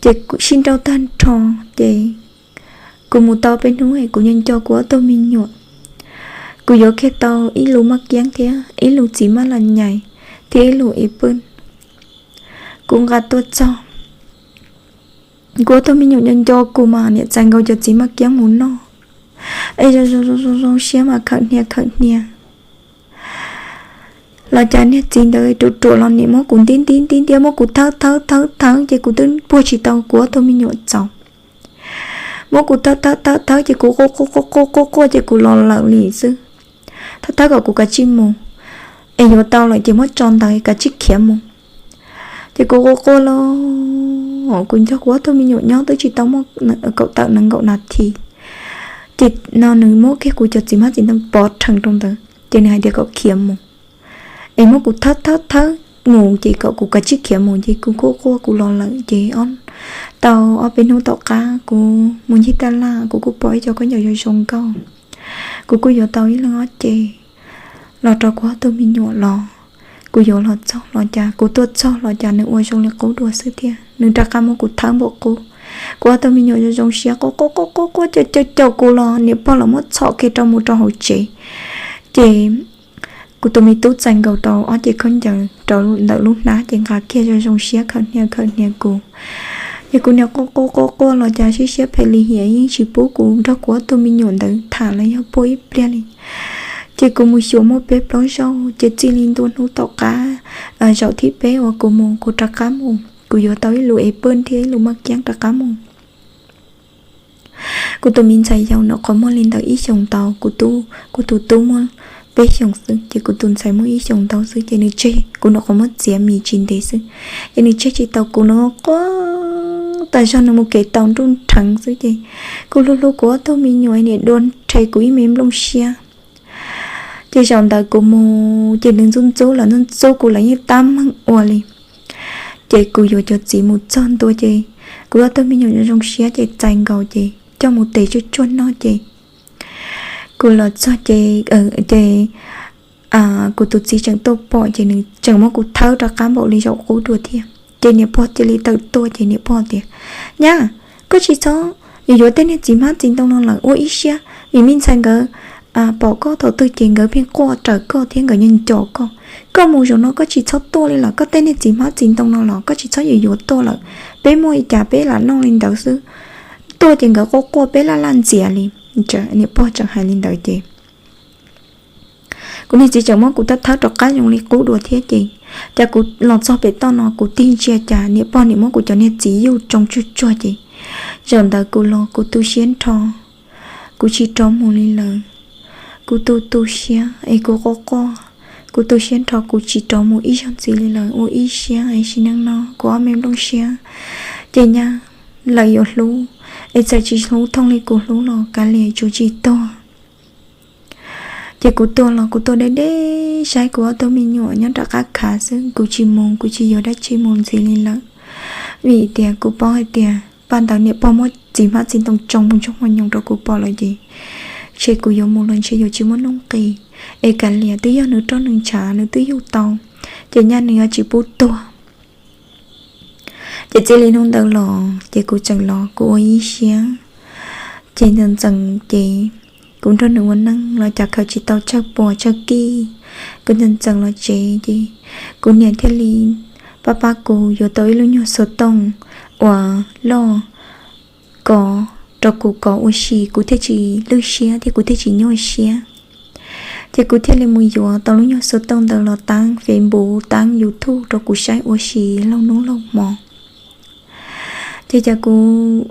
Ces sib nrauj tag nrho ces kuv mus tau peb hnub es kuv nco nco kuv ob tug me nyuam. Kuv yuav kiag tau ib lub maj kiab thiab ib lub txiv maj las nyais thiab ib lub ib pwj. Kuv nqa tuaj txog, kuv ob tug me nyuam nco nco kuv mas niam txais nkaus cov txiv maj kiab mus noj es zoo zoo zoo siab mas khawm hnia khawm hnia los cas niag txiv ntawd ruam ruam los niam muab kuv ntiab ntiab ntiab ntiab muab kuv thawb thawb thawb thawb ces kuv twb puag tsis tau kuv ob tug me nyuam txaus. Muab kuv thawb thawb thawb thawb ces kuv quaj quaj quaj quaj quaj ces kuv los lawm li xwb. Thawb thawb kom kuv kav tsij mus es yuav tau lawm ces muab tso ntawd kav tsij khiav mus. Ces kuv quaj quaj los kuv nco kuv ob tug me nyuam nyob twb tsis tau muaj kaum tawm nees nkaum nas this ces no nws muab kiag kuv cov txiv hmab txiv ntoo pov rhees rau ntawd ces nws hais tias kom khiav mus es muab kuv thawb thawb thawb mus ces kom kuv kav tsij khiav mus ces kuv quaj quaj kuv los lawm ces tau ob peb hnub tom qab kuv mus ncig taj laj kuv kuj pom ib co khaub ncaws zoo zoo nkauj. Kuv kuj yuav tau ib leeg ob ce los rau kuv ob tug me nyuam los kuv yuav los txog los cas kuv tuaj txog los cas nws ua zoo li qub dua xwb thiab nws rov qab muab kuv thawb npaum qub. Kuv ob tug me nyuam zoo zoo siab quaj quaj quaj quaj quaj caum caum caum kuv los niam pog los muab txhom kiag rau mus rau hauv tsev. Ces kuv tus me tub txais nkaus tau ob ce khaub ncaws rau ntawm lub hnab ces nqa kiag zoo zoo siab khawm hnia khawm hnia kuv. Ces kuv niam quaj quaj quaj quaj los cas siab siab phem lim hiam yeej tsis pub kuv nrog kuv ob tug me nyuam ntawd tham los yog puag ib pliag li. Ces kuv mus xyuas muaj peb plaub zaug ces txij li ntua hnub tom qab zaum thib peb uas kuv mus kuv rov qab mus kuv yuav tau ib lub ib pwj thiab ib lub maj kiab rov qab mus. Kuv tus me ntxhais yau nws qhov muag li ntawm ib xyoos ntau, kuv tus tub muaj peb xyoos xwb ces kuv tus ntxhais muaj ib xyoos ntau xwb ces nws tseg kuv, nws qhov muag txiav mis tsis ntev xwb ces nws tseg tsis tau kuv, nws quaj tas zog nws mus kev tau nruj nrheev xwb ces kuv hlub hlub kuv ob tug me nyuam niam dua nrhe kuv ib me nplooj siab. Ces zaum ntawd kuv mus ces nws ntxub ntxub lawm ntxub ntxub kuv lawv yeej tab meeg ua li. Ces kuv yuav cov txiv mus txog ntua ces kuv ob tug me nyuam zoo zoo siab ces txais nkaus ces coj mus tes tsuj tsuag noj ces kuv los txog ces, ces kuv tus txiv tseem tuaj pom ces nws tseem muab kuv thawb rov qab npaum li zaum qub dua thiab. Ces niam pog cia li tawm tuaj ces niam pog tias, Nyab, koj tsis txhob yuav yuav tej niag txiv hmab txiv ntoo no lawm, ua ib siab vim me ntxhais nkawd pom koj thaum twg ces nkawd pheej quaj raws koj thiab nkawd nyob nco koj. Koj mus zaum no koj tsis txhob tuaj li lawm, koj tej niag txiv hmab txiv ntoo no los koj tsis txhob yuav yuav tuaj lawm. Peb muaj li cas peb lam noj li ntawd xwb. Tuaj ces nkawd quaj quaj peb laj laj ntxias li. Niam pog tseem hais li ntawd ces kuv niag txiv tseem muab kuv thawb thawb rov qab zoo li qub dua thiab ces, cas kuv los txog pem toj no kuv tig ntsia cas niam pog niam muab kuv cov niag txiv yuj tsoo tsuag tsuag ces, zaum ntawd kuv los kuv tu siab nrho, kuv tsis rov mus li lawm. Kuv tu tu siab es kuv quaj quaj, kuv tu siab nrho kuv tsis rov mus ib zaug ntxiv li lawm. Ua ib siab es sim neej no kuv ob me nplooj siab ces nyaj lawv yuav hlub, es txawm tsis hlub thooj li kuv hlub los kav liam tsuav tsis tuag. Ces kuv tuaj los kuv tuaj deb deb saib kuv ob tug me nyuam nyob rov qab khav xwb, kuv tsis mus kuv tsis yuav dab tsi mus ntxiv li lawm. Vim tias kuv paub hais tias paj ntawd niam pog muab txiv hmab txiv ntoo tsoo mus ntsoog mus nyoos rau kuv pom lawm ces, ntshe kuv yuav mus los ntshe yuav tsis muaj nuj nqis. Es kav liam twb yog nws roj nws ntshav nws twb yug tau, ces nyaj nws yuav tsis pub tuag. Ces txij li hnub ntawd los ces kuv tseem los kuv ua ib siab. Ces ntxeem ntxeem ces kuv nrog nws ua neej los cas khaws tsis tau tsawg puas tsawg kij. Kuv ntxeem ntxeem los tsev ces kuv niam thiaj li pab pab kuv yuav tau ib lub nyuag xov tooj uas loj kov rau kuv kov ua si kuv thiaj tsis lwj siab thiab kuv thiaj tsis nyuaj siab. Ces kuv thiaj li mus yuav tau lub nyuag xov tooj ntawd los taab Facebook taab YouTube rau kuv saib ua si laug hnub laug hmo. Ces cas kuv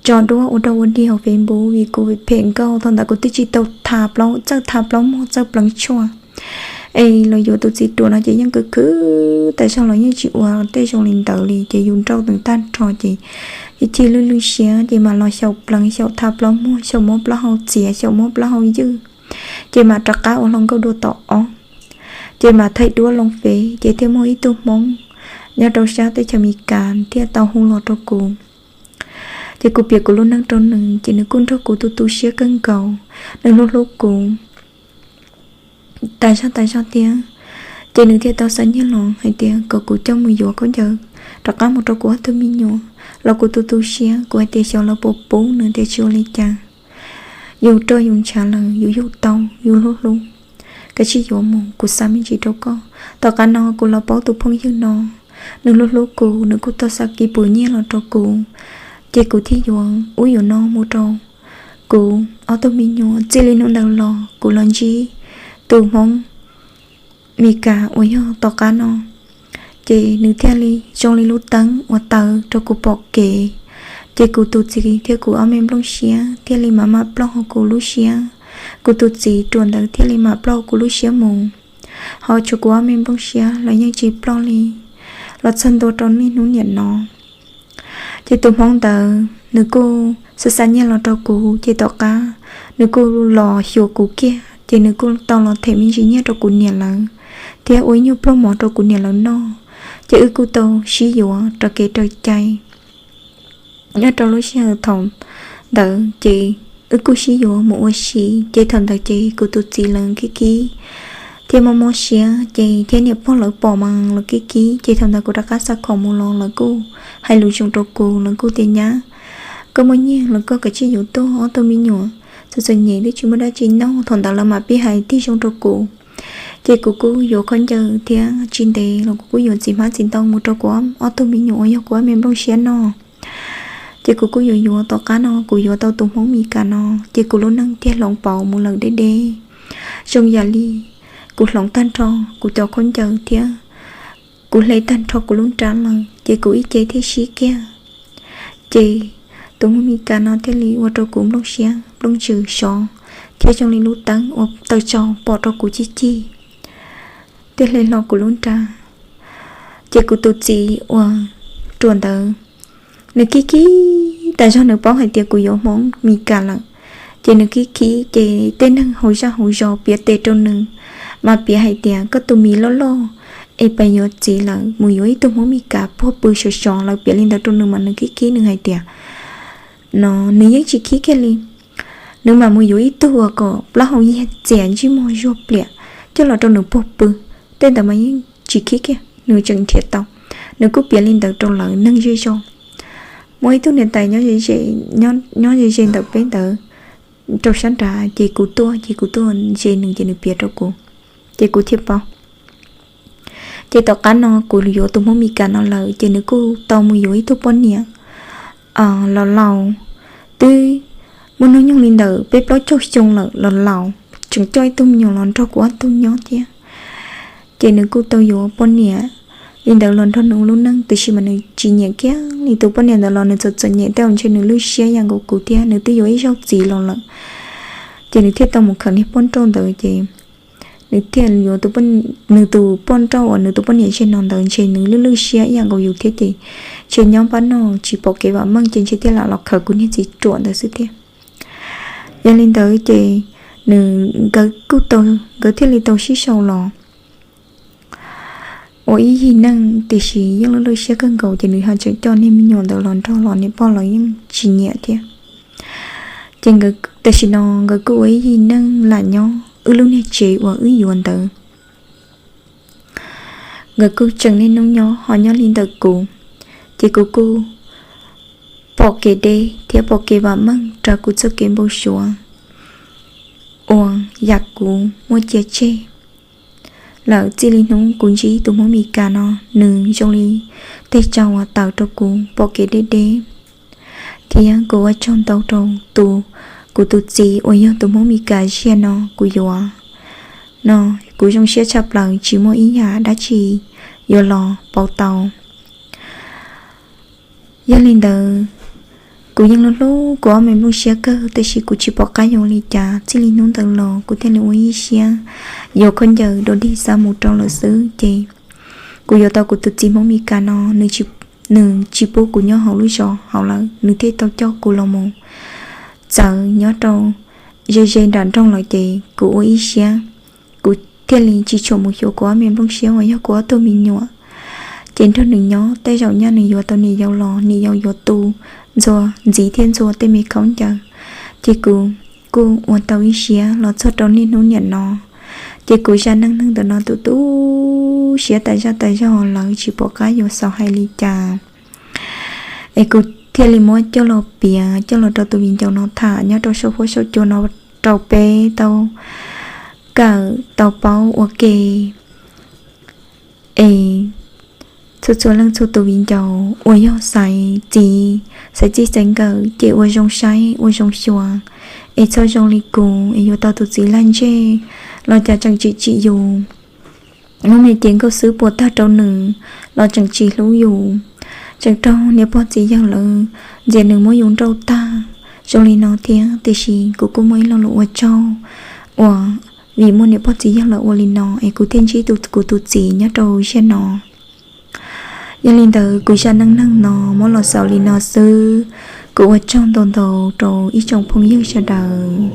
tso duab ua rau ua dig hauv Facebook vim kuv phem nkauj thaum ntawd kuv twb tsis tau tha plaub txawj tha plaub muag txawj pleev tshuaj. Es los yuav tus txiv ruam no ces yeej khwv khwv tas zog los yeej tsis ua tej zoo li ntawd li ces yus nrauj teev tag nrho ces ib chim lwj lwj siab ces mam los xyaum pleev xyaum tha plaub muag xyaum muab plaub hau txiav xyaum muab plaub hau ywj. Ces mam rov qab ua hluas nkauj dua tom ob. Ces mam thaij duab loo fev ces thiaj muaj ib tug Hmoob nyob rau sab teb chaws Amelikas thiaj tau hu los rau kuv. Ces kuv piav kuv lub neej rau nws ces nws kuj nrog kuv tu tu siab kawg nkaus, nws hlub hlub kuv tas zog tas zog thiab. Ces nws thiaj tau xa nyiaj los hais tias kom kuv coj mus yuav khaub ncaws rov qab mus rau kuv ob tug me nyuam los kuv tu tu siab kuv hais tias xyov lawv puas pub nws tias tsis ua li cas. Yus roj yus ntshav lawm yus yug tau yus hlub hlub, kav tsij yuav mus kuv xa me ntsis rau koj. Tom qab no kuv los paub tus phooj ywg no, nws hlub hlub kuv nws kuj tau xa kiv pus nyiaj los rau kuv. Ces kuv thiaj yuav ub yuav no mus rau kuv ob tug me nyuam. Txij li hnub ntawd los kuv los ntsib tus Hmoob Mes Kas uas yog tom qab no, ces nws thiaj li zoo li lub teeb uas taw rau kuv pom kev. Ces kuv tus txiv thiab kuv ob me nplooj siab thiaj li mam mam ploj hauv kuv lub siab. Kuv tus txiv ruam ntawd thiaj li mam ploj hauv kuv lub siab mus. Ho tshuav kuv ob me nplooj siab los yeej tsis ploj li los txog ntua rau niaj hnub niam no. Ces tus Hmoob ntawd nws kuj xa xa nyiaj los rau kuv ces tom qab nws kuj los xyuas kuv kiag ces nws kuj tau los them me ntsis nyiaj rau kuv niam lawv thiab ua ib nyuag pluag mov rau kuv niam lawv noj. Ces wb kuj tau sib yuav raws kev raws cai. Nyob rau lub sij hawm thaum ntawd ces wb kuj sib yuav mus ua si ces thaum ntawd ces kuv tus txiv lawv kib kib thiab mob mob siab ces thiab niam pog lawv pom mas los kib kib ces thaum ntawd kuv rov qab xa khoom mus los lawv kuj hais lus zoo rau kuv, lawv kuj tias nyab, koj muaj nyiaj los koj kav tsij yuav tuaj ob tug me nyuam, txom txom nyem twb tsis muaj dab tsi noj. Thaum ntawd lawv mam pib hais tig zoo rau kuv. Ces kuv kuj yuav khaub ncaws thiab tsis ntev los kuv kuj yuav txiv hmab txiv ntoo mus rau kuv ob tug me nyuam uas yog kuv ob me nplooj siab no. Ces kuv kuj yuav yuav tom qab no kuv yuav tau tus Hmoob Mes Kas no ces kuv lub neej thiaj hloov pauv mus lawm deb deb. Zoo yam li kuv hloov tag nrho kuv cov khaub ncaws thiab kuv hle tag nrho kuv lub nra lawm ces kuv ib ce thiaj sib kiag. Ces tus Hmoob Mes Kas no thiaj li ua rau kuv nplooj siab nplooj ntsws sov thiab zoo li lub teeb uas taw tsaus pom rau kuv cig cig thiaj hle hlo kuv lub nra. Ces kuv tus txiv uas ruam ntawd, nws kib kib tas zog nws paub hais tias kuv yuav Hmoob Mes Kas lawm. Ces nws kib kib ces tej neeg hauv zaj hauv zos piav tes rau nws, mas piav hais tias koj tus mis loj loj es pes yuav txiv lawm mus yuav ib tug Hmoob Mes Kas puag pw sov sov, lawv piav li ntawd rau nws mas nws kib kib nws hais tias no nws yeej tsis khib kiag li. Nws mam mus yuav ib tug uas kom plaub hau yiag txias ntsej muag zuag pliam coj los rau nws puag pw. Tej ntawd mas yeej tsis khib kiag, nws tseem nrhiav tau. Nws kuj piav li ntawd rau lawv neeg zej zog. Muaj ib tug niam tais nyob ze ze ntawm peb ntawd, rau sab nrad, ces kuv tuaj ces kuv tuaj ze nws ces nws piav rau kuv, ces kuv thiaj paub. Ces tom qab no kuv yuav tus Hmoob Mes Kas no lawm ces nws kuj tau mus yuav ib tug poj niam los laus, twb muaj hnub nyoog li ntawm peb plaub caug xyoo lawm los laus, tseem coj ib tug me nyuam los nrog kuv ob tug nyob thiab. Ces nws kuj tau yuav poj niam li ntawd los nrog nws ua lub neej, tiam sis mas nws tsis nyiam kiag li tus poj niam ntawd los nws txom txom nyem tej zaum ntshe nws lwj siab ib yam nkaus kuv thiab, nws twb yuav ib zaug txiv los lawm. Ces nws thiaj tau mus khawm niag poj nrauj ntawd ces nws thiaj yuav, nws tus poj nrauj uas nws tus poj niam ze no ntawd ntshe nws lwj lwj siab ib yam nkaus yus thiab ces ntshe nyob pab no tsis pom kev vam meej ces ntshe thiaj lam los khawm kuv niag txiv ruam ntawd xwb thiab. Yog li ntawd ces nws, nkawd kuj tau, nkawd thiaj li tau sib sau los ua ib yig neej, tiam sis yeej lwj lwj siab kawg nkaus ces nws ho tseem coj niag me nyuam ntawd los nrog los niam pog los yeej tsis nyiam thiab. Ces tam sim no nkawd kuj ua ib yig neej lam nyob wb lub niag tsev uas wb yuav ntawd. Nkawd kuj tseem niaj hnub nyob ho nyob li ntawm kuv, ces kuv kuj pom kev deb thiab pom kev vam meej rau kuv txoj kev npau suav uas yam kuv muaj cia tseg lawm. Txij li hnub kuv ntsib tus Hmoob Mes Kas no, nws zoo li tej tsaug uas tawm rau kuv pom kev deb deb, thiab kuv ua tsaug ntau rau tus, kuv tus txiv uas yog tus Hmoob Mes Kas ziag no kuv yuav no, kuv zoo siab tshaj plaws tsis muaj ib yam dab tsi yuav los pauv tau. Yog li ntawd, kuv yeej hlub hlub kuv ob me nplooj siab kawg, tiam sis kuv tsis pom qab yuav li cas. Txij li hnub ntawd los kuv thiaj li ua ib siab yuav khaub ncaws dua dig xa mus rau lawm xwb. Ces kuv yuav tau kuv tus txiv Hmoob Mes Kas no, nws tsis pub kuv nyob hauv lub zos hauv lawm, nws thiaj tau coj kuv los mus txawv nyob rau ze ze nram nroog lawm. Ces kuv ua ib siab, kuv thiaj li tsis tshua mus xyuas kuv ob me nplooj siab uas yog kuv ob tug me nyuam, ces nrog nws nyob. Tej zaum nyaj nws yuav tau niam yau los niam yau yuav tu ntxuag ntxiv thiab ntxuag tej me khaub ncaws. Ces kuv kuj ua tau ib siab los txog rau niaj hnub niam no, ces kuv zaj neej neeg ntawm no tu tu siab tas zaj tas zog, lawv tsis pom qab yuav xaus hais li cas. Es kuv thiaj li muab coj los piav coj los rau tus viv ncaus no tham nyob rau saum huab saum cua no rau peb tau kawm tau paub ua ke. Es txhua txhua leej txhua tus viv ncaus uas yog xaiv txiv, xaiv txij xaiv nkawm ces ua zoo saib ua zoo xyuas, es txhob zoo li kuv es yuav tau tus txiv lag ntseg los cas tseem tsim tsim yus. Hnub me ces nkauj xwb puas tag rau nws los tseem tsis hlub yus, tseem raug niam pog txiv yawg lawv ntxias nws muab yus nrauj tag zoo li no thiab. Tiam sis kuv kuj muaj ib lo lus ua tsaug uas vim muaj niam pog txiv yawg lawv ua li no es kuv thiaj ntsib kuv tus txiv nyob rau ziag no. Yog li ntawd kuv zaj neej neeg no muab los xaus li no xwb. Kuv ua tsaug ntau ntau rau ib tsoom phooj ywg sawv daws.